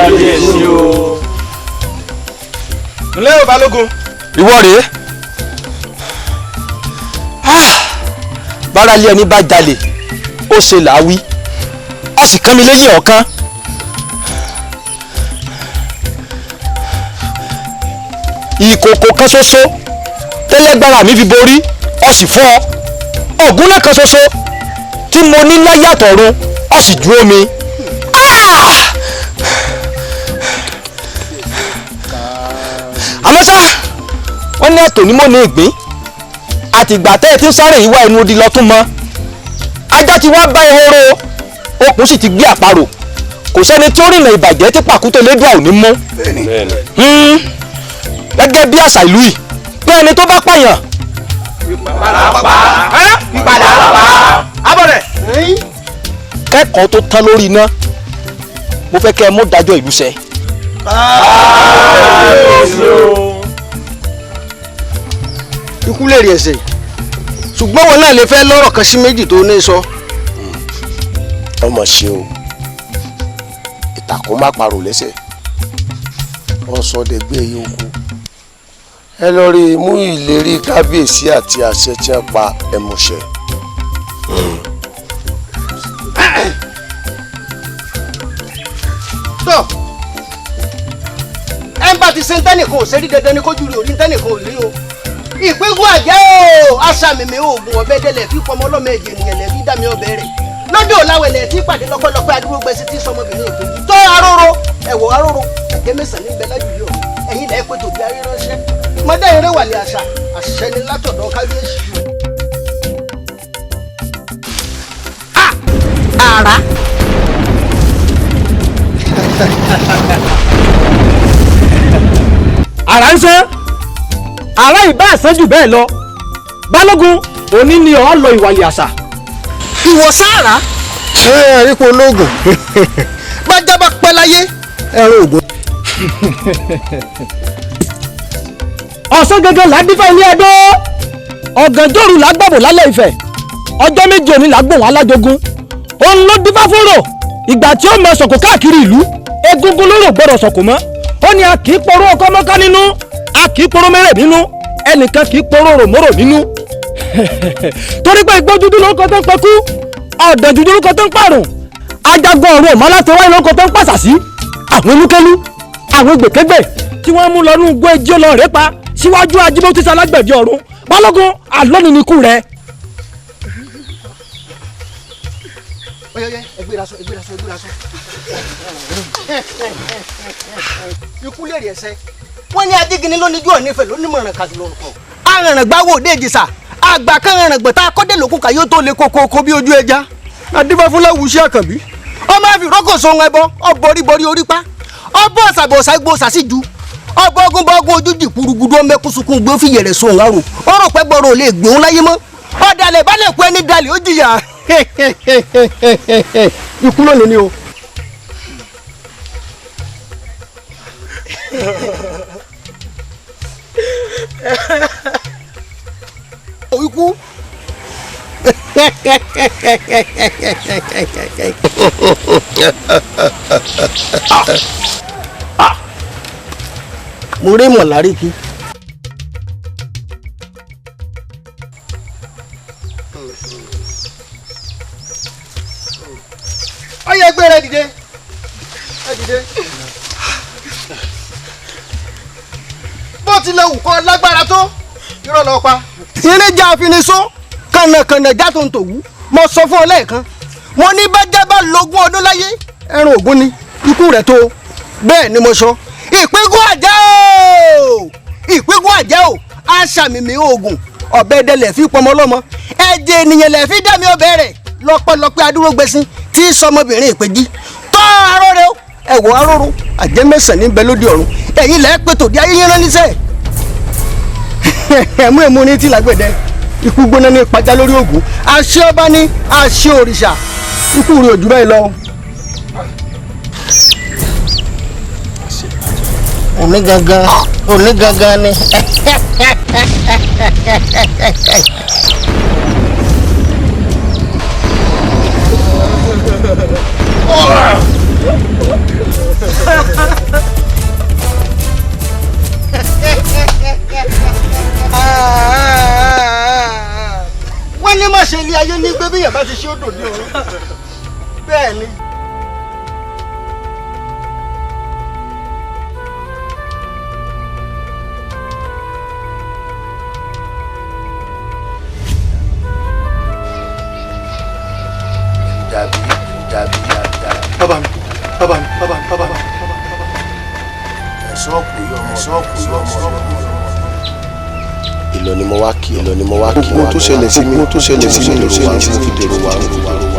Kábíyèsí o. Ǹlẹ́ o balógun. Ìwọ rèé. Bára ilé ẹni bá jalè, ó ṣe làáwí, ó sì kán mi lẹ́yìn ọ̀kan. Ìkòkò kan ṣoṣo tẹ́lẹ́gbára mi fi borí, ó sì fọ́. Ọ̀gúnlẹ̀ kan ṣoṣo tí mo ní láyé àtọ̀run, ó sì ju omi. Àmọ́ ṣá, wọ́n ní ẹ̀tọ́ ní mò ní ìgbín àtìgbà tẹ́ ẹ ti ń sáré ìwá ẹnu odi lọ́tún mọ́. Ajá ti wá bá ehoro, okùn sì ti gbé àparò. Kò sẹ́ni tí ó rìnà ìbàjẹ́ tí pàkúté lédùá ò ní mú. Gẹ́gẹ́ bí àṣà ìlú yìí, pé ẹni tó bá pààyàn. Ìpadà pa. Abọ̀rẹ̀. Kẹ́kọ̀ọ́ tó tán lórí iná, mo fẹ́ kẹ́ ẹ mú dájọ́ ìlú ṣẹ. Ikú lè rí ẹsẹ̀, ṣùgbọ́n wọn náà lè fẹ́ lọ́rọ̀ kan sí méjì tó ní sọ. Ọmọ ṣe o, ìtàkùn má parò lẹ́sẹ̀, ọ̀sọ̀dẹ̀gbẹ́ yòókù ẹ lọ rí mú ìlérí kábíyèsí àti àṣẹ tí wọ́n pa ẹ̀mọ̀ṣẹ́. Tó ẹ ń bá ti ṣe ntẹ́nìkan ò ṣe rí, dandan ni kójú rí orí ntẹ́nìkan ò rí o. Ìpínkù àjẹ́ o, aṣàmìmì oògùn ọ̀bẹ délẹ̀ fi pọmọ ọlọ́mọ ẹ̀jẹ̀ ènìyàn lẹ̀ fi dá mi ọbẹ̀ rẹ̀ lọ́dọ̀ òláwẹ̀lẹ̀ tí pàdé lọ́pẹ́lọpẹ́ adúró gbèsè tí sọmọbìnrin ìpèjì tó aróró ẹ̀wọ̀ aróró ẹ̀jẹ̀ mẹ́sàn-án níbẹ̀ lájú yìí o. Ẹ̀yin lẹ́ pé tòbí ayé ránṣẹ́ mọ́dé eré wàlẹ̀ àṣà àṣẹ ni látọ̀dọ̀ kábíyèsí. Àrá. Àrá ń sán, àrá ìbá àsán jù bẹ́ẹ̀ lọ. Balógun, òní ni ọ̀ lọ ìwàlẹ̀ àṣà. Ìwòsàn àrá. Ẹ ẹ rí po ológun bájá bá pẹ́ láyé ẹ̀rọ ògùn. Ọ̀sán gangan là á dífá ilé ẹdó, ọ̀gànjọ́rù là á gbàbọ̀ lálẹ́ Ifẹ̀, ọjọ́ méje òní là á gbòhùn alájogun. Òun ló dífá fúnrò ìgbà tí ó mọ sọ̀kò káàkiri ìlú, egungun ló rò gbọ́dọ̀ sọ̀kò mọ́. Ó ní a kì í poró ọkọ mọ́ká nínú, a kì í poró mẹ́rẹ̀ nínú, ẹnìkan kì í poró ròmórò nínú. Torí pé igbó dúdú lórúkọ tó ń pẹkú, ọ̀dàn dúdú lórúkọ tó ń pààrùn, ajagun ọ̀run ọ̀mọ́ láti wáyé lórúkọ tó ń pàṣàsí. Àwọn elúkélú, àwọn gbèkégbè tí wọ́n mú lọ nú igbó ejò lọ rẹ́ pa síwájú ajíbótísà alágbẹ̀dẹ ọ̀run. Balógun, àlọ́ni ni ikú rẹ̀. Ikú lè rí ẹsẹ̀. Wọ́n ní ajígini lóníjú ọ̀nífẹ̀ lónímọ̀ràn kàdúrà ọ̀pọ̀. Arànràngbáwò òde ìjìsà àgbà kan rànràngbọ̀n tá a kọ́dé lókun kà yóò tó lè kókó kó bí ojú ẹja. Adébáfúnláwù sí àkànbí. Ọmọ àfi rọ́kòso ohun ẹbọ, ọbọrí borí orí pa. Ọbọ̀ ọ̀sàbọ̀ ọ̀sàgbò ọ̀sàsíju. Ọbọ̀ ogun bọ́ ogun ojú jì kúrúgudú ọmọ ẹkú sunkún gbé fi yẹ̀rẹ̀ so òun àrò. Ó rò pé gbọ́rọ̀ ò lè gbé òun láyé mọ́. Ọ̀dàlẹ̀ balẹ̀ kú ẹni dalẹ̀ ó jìyà. Ikú lónìí ni o. Ikú. Mo rí mọ̀lárí kí. Ọyẹ ẹgbẹ́ rẹ dìde, ẹ dìde. Bó tilẹ̀ wù kọ́ lágbára tó, irọ́ lọ pa. Irinjà àfinisó kànnàkànnà já tó ń tòwú. Mo sọ fún ọ lẹ́ẹ̀kan, mo ní bá jábá lógún ọdún láyé, ẹran ògún ni ikú rẹ̀ tó. Bẹ́ẹ̀ ni mo sọ. Ìpínkún àjẹ́ o, ìpínkún àjẹ́ o, aṣàmìmì oògùn ọ̀bẹ dẹlẹ̀ fi pọmọ lọ́mọ, ẹ̀jẹ̀ ènìyàn lẹ̀ fi dàmí ọbẹ̀ rẹ̀ lọ́pẹ́lọpẹ́ adúrógbèsín tí sọmọbìnrin ìpèjì tọ́ arọ́rẹ́ o, ẹ̀wọ̀ arọ́rọ́ àjẹ́ mẹ́sàn-án níbẹ̀ lóde ọ̀run. Ẹ̀yin lẹ́ pé tòdí ayé yẹn rán níṣẹ́. Ẹ̀mú èmú ní tí làgbẹ̀dẹ ikú gbóná ní pajá lórí ògùn. Àṣẹ ọba ní àṣẹ òrìṣà, ikú rẹ̀ ò jù báyìí lọ. Òní gangan, òní gangan ni. Ẹni má ṣe ilé ayé ní gbé bí yàrá ti ṣe ó dòde ọ̀run. Bẹ́ẹ̀ ni. Dàbí dàbí dàbí. Bàbá mi, bàbá mi, bàbá mi, bàbá mi. Ẹ̀sọ́ kù yọ ẹ̀sọ́ kù yọ ọmọ. Ìlọ ni mo wá kí ìlọ ni mo wá kí. Gbogbo tó ṣẹlẹ̀ sí mi tó ṣẹlẹ̀ sí mi ló ṣẹlẹ̀ sí mi dèrò wa.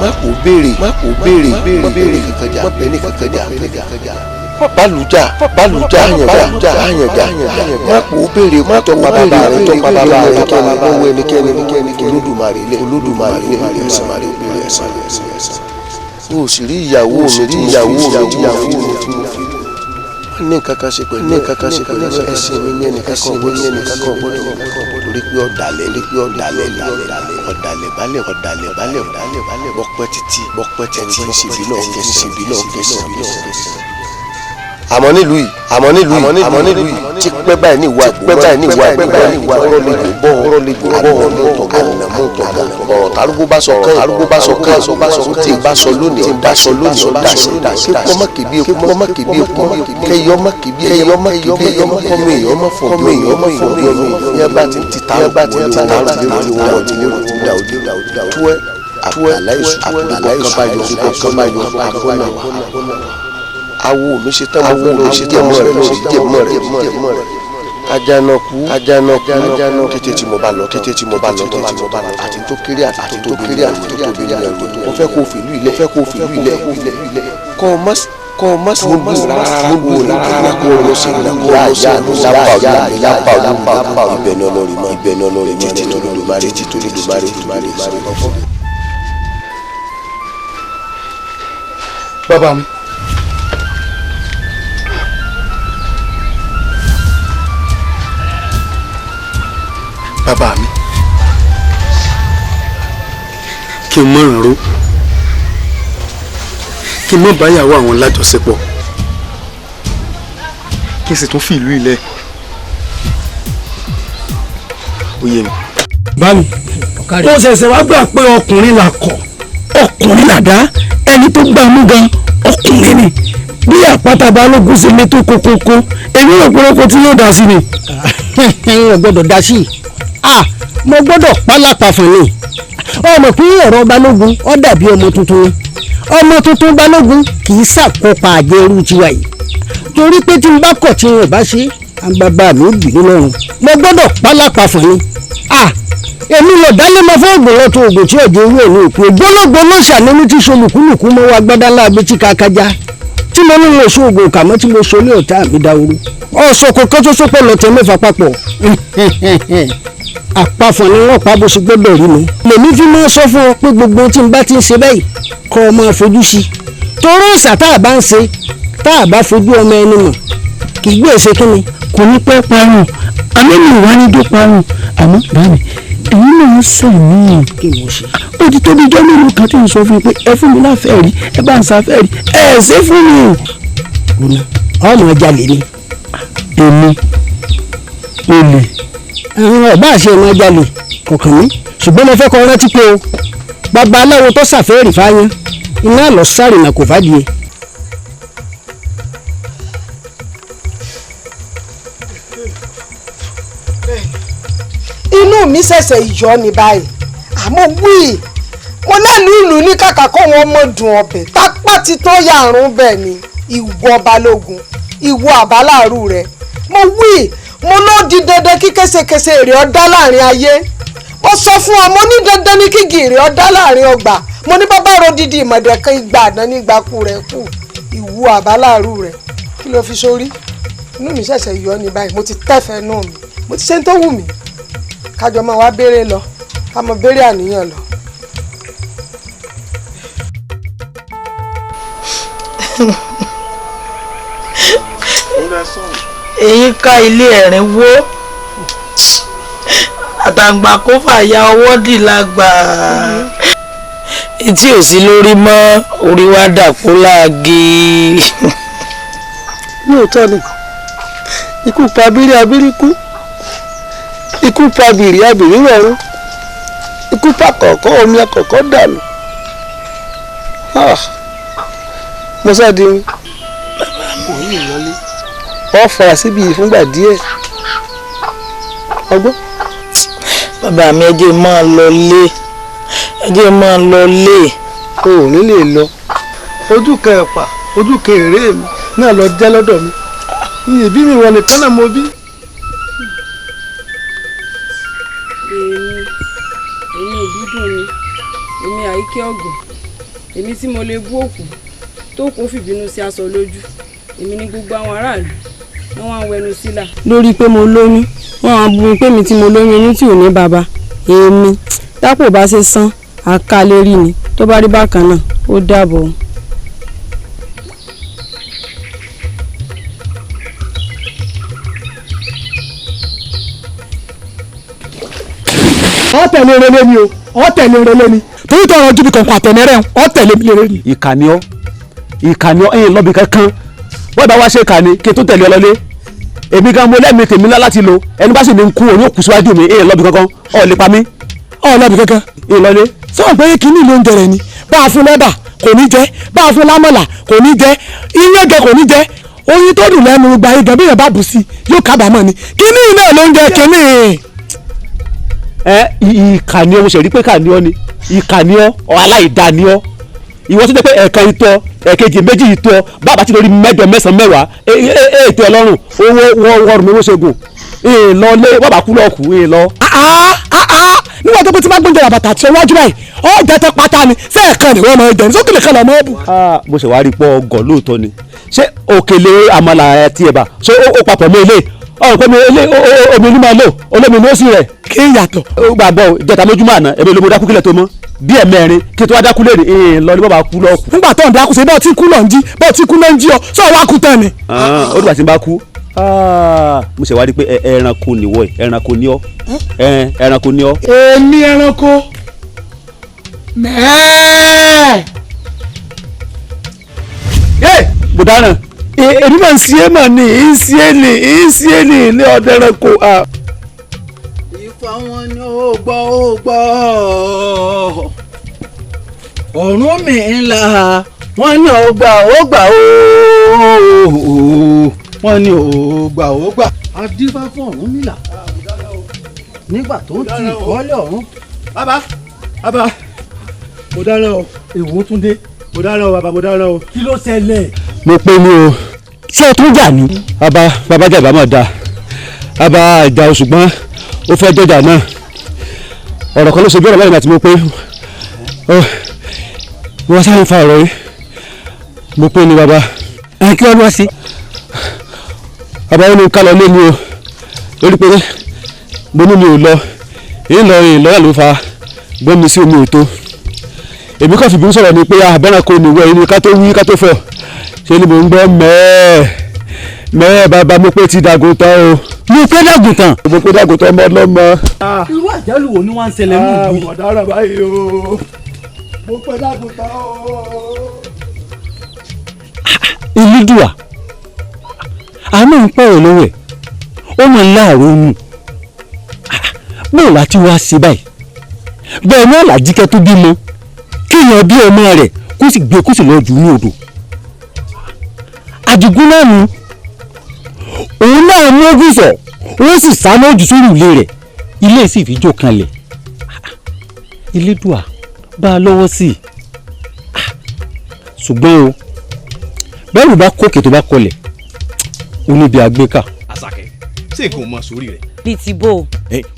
Má kò béèrè má kò béèrè má béèrè kankan jà má bẹ́ẹ̀ kankan jà. Bálùjà bálùjà àyànjà àyànjà má kò béèrè má tọpa bàbá rẹ tọpa bàbá rẹ kẹ́ni lọ́wọ́ ẹnikẹ́ni Olódùmarè lé Olódùmarè lé ẹ̀sán ẹ̀sán ẹ̀sán. O sì rí ìyàwó mi tí ìyàwó mi tí ìyàwó mi tí mo fi ní nǹkan kan ṣe pẹ̀lú ní nǹkan kan ṣe pẹ̀lú ẹ̀sìn mi ní ẹnìkan kan gbọ́dọ̀ ní ẹnìkan kan gbọ́dọ̀ torí pé ọ̀dàlẹ̀ torí pé ọ̀dàlẹ̀ ọ̀dàlẹ̀ balẹ̀ ọ̀dàlẹ̀ balẹ̀ ọ̀dàlẹ̀ balẹ̀ bọ́pẹ́ títí bọ́pẹ́ títí ẹni tí ń ṣe bí náà kẹsì bí náà kẹsì bí náà kẹsì. Àmọ́ nílùú yìí àmọ́ nílùú yìí àmọ́ nílùú yìí tí pẹ́ báyìí ní ìwà pẹ́ báyìí ní ìwà pẹ́ báyìí ní ìwà ọ̀rọ̀ lè gbọ́ ọ̀rọ̀ lè gbọ́ ọ̀rọ̀ tọ̀gà ọ̀rọ̀ tarúgbó bá sọ kán tarúgbó bá sọ kán bá sọ tí bá sọ lónìí tí bá sọ lónìí ó dàsí dàsí kí ọmọ kìbí ekú ọmọ kìbí ekú kẹyọ ọmọ kìbí ẹyẹ ọmọ kìbí ẹyẹ ọmọ kọmọ èèyàn ọmọ fọ bí èèyàn ọmọ fọ bí ọmọ yẹn bá ti ń ti ta bá ti ń ti ta ti ti wọ́n ti ti dà ó tuẹ́ àpàláìsù àpàláìsù àbọ̀nà awo mi ṣe tán mo fẹ́ lọ ṣe tán mo fẹ́ lọ ṣe jẹ̀mọ́ rẹ̀ jẹ̀mọ́ rẹ̀ ajanaku ajanaku ajanaku tètè tí mo bá lọ tètè tí mo bá lọ tètè tí mo bá lọ àti tó kéré àti tó kéré àti tó tóbi ní ẹrù mo fẹ́ kó fìlú ilẹ̀ fẹ́ kó fìlú ilẹ̀ kọ́ ọ mọ́ kọ́ ọ mọ́ mo lù rárá mo lù rárá kó o lọ sí ìlú yá lápá lápá lápá ibẹ̀ náà lórí mọ́ ibẹ̀ náà lórí mọ́ títí tó lódùmarè títí tó lódùmarè lódùmarè. Bàbá mi. Bàbá mi, kí n mọ̀ràn ró, kí n mọ̀ báyàwó àwọn lájọṣepọ̀, kí n sì tún fi ìlú ilẹ̀. Ó yé mi. Bámi, mo ṣẹ̀ṣẹ̀ wá gbà pé ọkùnrin là kọ̀, ọkùnrin là dá, ẹni tó gbà mú gan ọkùnrin ni. Bí àpáta balógun ṣe le tó kókókó, èmi ò pé tí yóò dá sí ni. Ẹ gbọ́dọ̀ dá sí i. Ah, mo gbọ́dọ̀ pálápàá fún mi. Ọmọ pé ọ̀rọ̀ balógun ó dàbí ọmọ tuntun. Ọmọ tuntun balógun kì í ṣàkópa àjẹrú tiwa yìí. Torí pé tí n bá kọ̀ tí n ò bá ṣe, bàbá mi ò bínú lọ́rùn. Mo gbọ́dọ̀ pálápàá fún mi. Ah, èmi lọ dálé mọ fún ògùn lọ́tọ̀ ògùn tí ọ̀jọ̀ owó òun òkú. Ògbólógbò ló ṣàníní tí solùkúlùkù mọ́ wa gbádá láagbé tí kàkájá. Tí mo ní mo ṣe oògùn kàmọ́ tí mo so ní ọ̀tá mi dáwúrú. Ọ̀sọ̀kò kan tó sopọ̀ lọ́tẹ̀ mẹ́fà papọ̀. Àpàfọ̀n ni wọ́n pa bó ṣe gbọ́dọ̀ rí mi. Lèmi fi máa sọ fún ọ pé gbogbo tí n bá ti ń ṣe báyìí kọ́ ọ máa fojú sí i. Toró ìsà tá a bá ń ṣe tá a bá fojú ọmọ ẹni mọ̀ kì í gbé èsè kí ni. Kò ní pẹ́ parun, àmì mi wá ní dó parun, àmọ́ báyìí èyí náà ń sàn mí. Kí mo ṣe. Ó ti tóbi ijọ́ mélòó kan tí ń sọ fún mi pé ẹ fún mi láfẹ́ rí, ẹ bá ń safẹ́ rí, ẹ ṣe fún mi. Ọ̀nà ọmọ jalè ni. Èmi olè. Ọba àṣẹ ọmọ jalè kọ̀ọ̀kan mi ṣùgbọ́n mo fẹ́ kọ́ rántí pé o babaláwo tó ṣàfẹ́rì fáyán iná lọ sáré nà kò fàdíye. Inú mi ṣẹ̀ṣẹ̀ yọ ní báyìí àmọ́ wíì mo lẹ́nu ìlú ní kàkà kó wọn mọ̀ dùn ọbẹ̀ tápá ti tó yàrún bẹ́ẹ̀ ni ìwọ balógun ìwọ àbáláàrú rẹ mo wíì mo ló di dandan kí késekése èrè ọdá láàrin ayé mo sọ fún ọ mo ní dandan ní kígi èrè ọdá láàrin ọgbà mo ní bàbá ro didi ìmọ̀dẹ̀ kan igba àná nígbà kú rẹ kù ìwọ àbáláàrú rẹ kí ló fi sórí inú mi ṣẹ̀ṣẹ̀ yọ ní báyìí mo ti tẹ́fẹ̀ẹ́ nù mí mo ti ṣe ń tó wù mí kájọ máa wá béèrè lọ ká mọ béèrè àníyàn lọ. Èyí ká ilé ẹ̀rín wó àtàǹgbà kó fàya ọwọ́ dì lágbà etí ò sí lórí mọ́ orí wa dàpọ̀ láàgé. Lóòótọ́ ni ikú pa abírí abírí kú, ikú pa bìrì abìrí rọ̀rùn, Ikú pàkọ̀kọ́ omi àkọ́kọ́ dànù. Mọ́sáàdì mi. Bàbá mi ò ní ìlọlé. Wọ́n fara síbi fúngbà díẹ̀. Ọgbọ́n. Bàbá mi, ẹ jẹ́ máa lọ lé. Ẹ jẹ́ máa lọ lé. O ò ní lè lọ. Ojú kan ẹ̀pà, ojú kan èrè mi náà lọ jẹ́ lọ́dọ̀ mi. Ìbí mi wọ nìkan náà mo bí. Èmi ìbídùn ni, èmi Àyíkẹ́ ọ̀gùn, èmi tí mo lè bú òkú tó kún fìbínú sí aṣọ lójú, èmi ní gbogbo àwọn aráàlú wọ́n wá ń wẹnu sílà. Lórí pé mo lóyún, wọ́n á bu mi pé mi tí mo lóyún inú tí ò ní bàbá, èmi dápò bá ṣe san àkàlérí ni tó bá rí bákan náà ó dàbọ̀. Ọ tẹ̀lé relé mi o, ọ tẹ̀lé relé mi, torí tọrọ ojú mi kọ̀ọ̀kan àtẹ̀mẹ́rẹ́ ọ tẹ̀lé mi léré ni. Ìkànnì ọ, ìkànnì ọ, ẹ̀yìn lọ́bì kankan wọ́n bá wá ṣe ìkànnì kí n tó tẹ̀lé ọ lọlé. Èmi gan mo lẹ́mìí tèmi ńlá láti lò, ẹni bá sì ní kú òun yóò kú síwájú mi. Ẹ̀yìn lọ́bì kankan, ọ lè pa mí. Ọ lọ́bì kankan. Ẹ̀yìn lọlé. Sọ pé kínní ló ń jẹrẹ ni, bá a fún lẹ́bà kò ní jẹ, bá a fún lámọ̀là kò ní jẹ, iyán gẹ kò ní jẹ, oyin tó dùn lẹ́nu gba igàn bí èèyàn bá bù sí yóò kábàámọ̀ ni. Kínní náà ló ń jẹ kínní. Ẹ ìkànnì ọ, mo ṣe rí pé kànnì ọ ni, ìkànnì ọ, ọ aláìda ni ọ. Ìwọ tó jẹ́ pé ẹ̀ẹ̀kan itọ́, ẹ̀ẹ̀kejì méjì itọ́, bàbá tí lórí mẹ́jọ mẹ́sàn-án mẹ́wàá ètò ọlọ́run owó wọ́ọ̀rùn mi owó ṣègùn èèlọ lé bàbá kú lọ́ọ̀kù èèlọ. Níwọ̀n tó pé tí bá gbóúnjẹ bàtà àti ọwájú báyìí ọ jẹ tán pátá ni, sẹ́ẹ̀kan ni wọ́n máa ń jẹ ní sókèlè kan lọ́mọ́ bù. Mo ṣe wá rí pọ́ ọgọ́ lóòótọ́ ni, ṣé òkèlè àmàlà àti ẹ̀bà ṣé ó papọ̀ mọ́ ilé ọ̀rọ̀ pé omi ní máa lò olómi ní ó sì rẹ̀. Kí n yàtọ̀. Ó gbàgbọ́ ìjẹta lójúmọ́ àná èmi ló mo dákú kílẹ̀ tó mọ́ bí ẹ̀mẹ́rin kí tó wá dákú lè rìn lọ ní bàbá kú lọ́ọ̀kù. Nígbà tó ń dákú ṣe bọ́ọ̀ tí kú lọ ń jí bọ́ọ̀ tí kú lọ ń jí ọ sọ wá kú tán ni. Ó dìgbà tí n bá kú mo ṣe wá rí pé ẹranko nìwọ ẹ, ẹranko ni ọ, ẹranko ni ọ. Èmi ẹranko mẹ́ẹ̀ẹ́. Mo dáràn èmi máa ń ṣe é mà ní ń ṣe é ní ń ṣe é ní ilé ọdẹ ẹranko. Ifá wọn ni ó gbọ́ ó gbọ́ ọ̀run mi ńlá wọ́n ní ó gbà ó gbà ó wọ́n ní ó gbà ó gbà. Adífá fún Ọ̀rúnmìlà nígbà tó ń ti ìkọ́lẹ̀ ọ̀run. Bàbá bàbá mo dáná o. Èwo tún dé. Mo dáná o bàbá, mo dáná o. Kí ló ṣẹlẹ̀? Mo pé ní o. Ṣé o tún jà ní. Bàbá bàbá jàmbá máa da bàbá ìjà o, ṣùgbọ́n ó fẹ́ jọjà náà. Ọ̀rọ̀ kan ló ṣe bí ọ̀rọ̀ lẹ́yìn àti mo pé mo wá sáré fa ọ̀rọ̀ yìí. Mo pé ní bàbá. Ẹ kí wọ́n lọ sí. Bàbá ó ní ká lọ lé mi o, lórí pé mo ní mi ò lọ, èyí lọ èyí lọ́yà ló fa gbọ́n mi sí omi ò tó. Èmi kàn fìbínú sọ̀rọ̀ ni pé abẹ́rẹ́kọ ni ìwọ ẹni ká tó wí ká tó fọ̀ ṣe ni mò ń gbọ́ mẹ́ẹ̀ mẹ́ẹ̀ bàbá mo pé ti dàgùntàn o. Mo pé dàgùntàn. Mo pé dàgùntàn ọmọ ọlọ́mọ. Irú àjálù wo ni wọ́n ń ṣẹlẹ̀ ní ìlú yìí? Mo dára báyìí o, mo pé dàgùntàn o. Elédùà a máa ń pọ̀rọ̀ lọ́wọ́ ẹ̀, ó máa ń láàárọ̀ nù bóò láti wá ṣe báyìí. Bẹ́ẹ̀ náà làjíkẹ́ tó bímọ kéèyàn bí ọmọ rẹ̀ kó sì gbé kó sì lọ jù ní odò. Àdìgún náà nù òun náà mú ogún sọ, ó sì sá náà jù sórí ilé rẹ̀, ilé sì fi jó kanlẹ̀. Elédùà bá a lọ́wọ́ sí i. Ṣùgbọ́n o bẹ́ẹ̀rù bá kókè tó bá kọlẹ̀ ó níbi àgbékà. Àṣàkẹ́, ṣé nǹkan ò mọ sórí rẹ̀? Bíi ti bó o.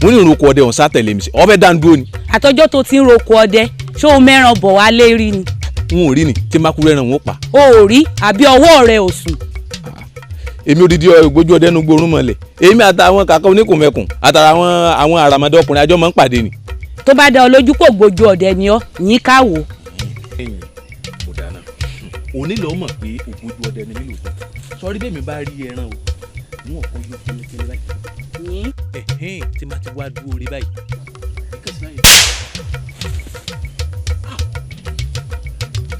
Mo ní ìroko ọdẹ ọ̀hún sátẹ̀lé mi sí ọbẹ̀ dáńdúró ni. Àtọjọ́ tó ti ń roko ọdẹ ṣó o mẹ́ràn bọ̀ wá lérí ni. N ò rí ni, tí n bá kúrò ẹran wọn pa. O ò rí àbí ọwọ́ rẹ ò sùn. Èmi odidi ògbójú ọdẹ nu gbórùn mọ́lẹ̀, èmi àtàwọn kàkà oníkùnmẹ̀kùn àtàwọn àwọn àràmọdé ọkùnrin àjọ máa ń pàdé ni. Tó bá dá ọ lójú kò gbójú ọdẹ ni ọ yín ká wò. Ẹ̀yin kò dáná òní lọ mọ̀ pé ògbójú ọdẹ ni mí lòótọ́, sọrí bẹ́ẹ̀ mi bá rí ẹran o wọn kò yọ kẹ́lẹ́kẹ́lẹ́ báyìí. Ẹ̀hẹ́n tí ma ti wá dúró rí báyìí.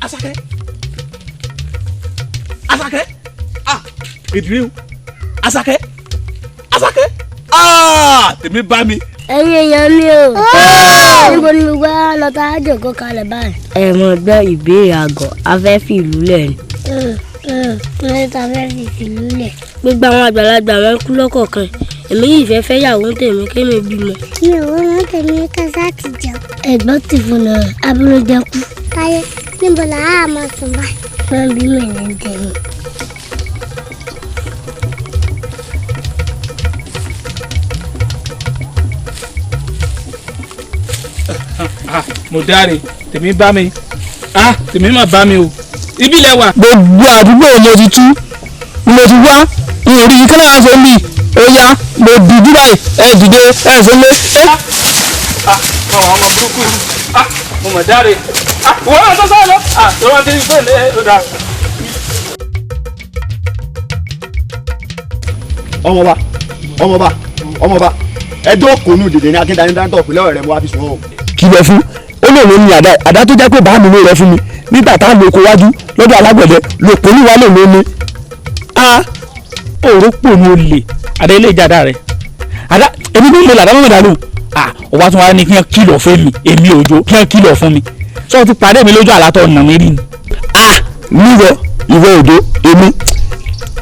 Àṣàkẹ́ Àṣàkẹ́ ah èdìrí o Àṣàkẹ́ Àṣàkẹ́ ah tèmi bá mi Ẹ̀yin èèyàn mi o, níbo ni gbogbo wa lọ tá a jòkó kalẹ̀ báyìí. Ẹ mọ gbọ́ ìbéèrè àgọ́, a fẹ́ fi ìlú lẹ̀ ni. Lórí ta fẹ́ fi ìlú lẹ̀. Gbogbo àwọn àgbàlagbà máa ń kú lọ́kọ̀ọ̀kan, èmi yìí fẹ́ fẹ́ yàwó tèmi kémi bímọ. Mi ò wọ́n tèmi kásá ti jẹun. Ẹ̀gbọ́n ti fún un abúlójẹ kú. Táyé, níbo là á máa sùn báyìí? Wọ́n bí mi ní tèmi. Mo dáre, tèmi bá mi, tèmi mà bá mi o, ibi ilẹ̀ wà. Gbogbo àdúgbò mo ti tú, mo ti wá, n ò rí kí náà ṣe ń bì, ó yá, mo dìjú báyìí, ẹ dìde, ẹ ṣe lé. Àwọn ọmọ burúkú, mo mọ̀ dáre, wọ́n náà tó sá lọ, tó wọ́n ti rí pé ẹ ó dáa. Ọmọba, ọmọba, ọmọba, ẹjọ́ kò ní òdèdè ní akíndání dáńtọ̀ pẹ̀lú ọ̀rẹ́ mo wá fi sùn ọ́. Kìlọ̀ fún ó lè lóní àdá, àdá tó jẹ́ pé bàá mi ló rẹ fún mi nígbà tá a lò kó wájú lọ́dọ̀ alágbẹ̀dẹ lò pé níwá lè lóní. A òró pò ní olè àdá ilé ìjàdá rẹ, àdá èmi ní ilé làdá mọ̀mọ́ dànù, ọba tún wá ní kí wọ́n kìlọ̀ fún mi, èmi òjò kí wọ́n kìlọ̀ fún mi, sọ ti pàdé mi lójú àlá tó ọ̀nà mi rí ni. A níwọ ìwọ òjò èmi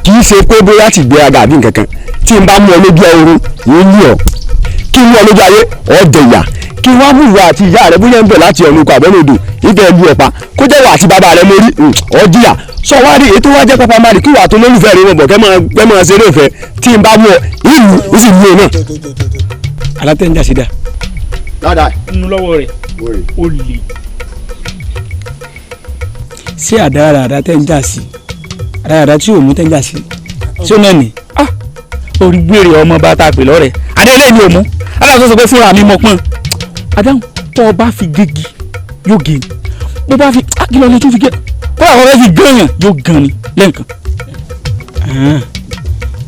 kì í ṣe pé bóyá ti gbéraga àbí nǹkan kan, tí n bá mú ọ lójú oorun yìí ní ọ, kí n mú ọ lójú ayé ọ jẹ̀yà, kí wọ́n mú ìwà àti ìyá rẹ bóyá ń bọ̀ láti ọ̀nà oko àbẹ́lẹ̀ odò ìfẹ́ lu ọ̀pá kó jẹ́ wà àti bàbá rẹ lórí ọ̀jìyà sọ wá rí ètò wá jẹ́ pápá má rí kí wà tó lólùfẹ́ rẹ wọn bọ̀ kẹ́ máa ṣeré ìfẹ́ tí n bá mú ọ ìlú ó sì mú ọ náà. Alátẹ̀njà sí dá. Dáadáa. Nínú lọ́wọ́ rẹ̀ ó le. Ṣé àdára àdá tẹ́ ń jà sí, àdára àdá tí òun tẹ́ ń jà sí, ṣé ó náà nì? Orí gbére ọmọ bá tá a pè lọ́rẹ̀ adé ilé ni òmu adájọ́ sọ pé fúnra mi mọ̀ pọ́n adáhùn tó o bá fi gégi yóò gé ni, bó bá fi kí ló lè tún fi gé, kó àwọn ọ̀rẹ́ fi gán yàn yóò gan ni lẹ́ǹkan.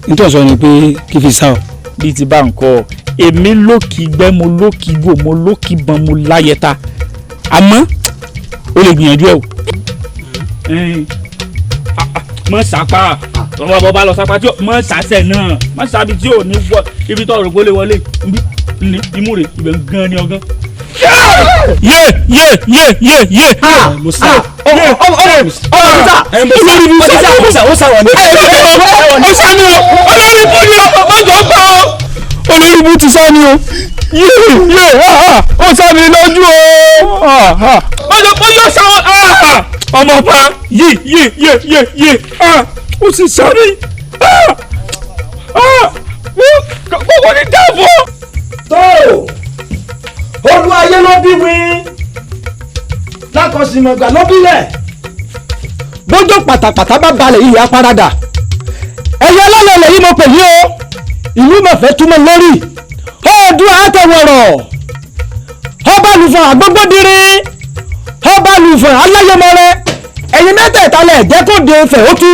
Nítorí sọ ni pé kí fi sá ọ. Bí ti bá nǹkan èmi lókì gbẹ́, mo lókì gbò, mo lókì bọn, mo láyẹta, àmọ́ o lè gbìyànjú ẹ o. Mọ sápá ọmọ bọba lọ sápá tí mọ sàṣẹ náà mọ sábi tí ò ní wọ ibi tó rògbò lè wọlé ní imú rẹ ibẹ̀ gan ni ọgán. Yé yé yé yé yé. Musa ọmọ Musa olórí Musa ó sá wà ní. Ó sá ní o, olórí bú ni o, mọ̀jọ̀ gbọ́ o, olórí bú ti sá ní o, yé yé ó sá mi lójú o, mọ̀jọ̀ pé yóò sá wọn ọmọ ọba yé yé yé yé yé ó sì sá mi kókó ní dáàbò. Tó olú ayé ló bí wí lákọsìmọ̀gbà ló bílẹ̀ bójú pàtàpàtà bá balẹ̀ yìí apárádà ẹ̀yẹ alálẹ̀ yìí mo pè yí o, ìlú mọ̀fẹ́ túmọ̀ lórí ọdún àtẹ̀wọ̀rọ̀ ọba lùfọ̀n àgbógbódìrí ọba lùfọ̀n aláyẹmọrẹ ẹ̀yin mẹ́tẹ̀ẹ̀ta lẹ̀ jẹ́ kó de Ifẹ̀ ó tú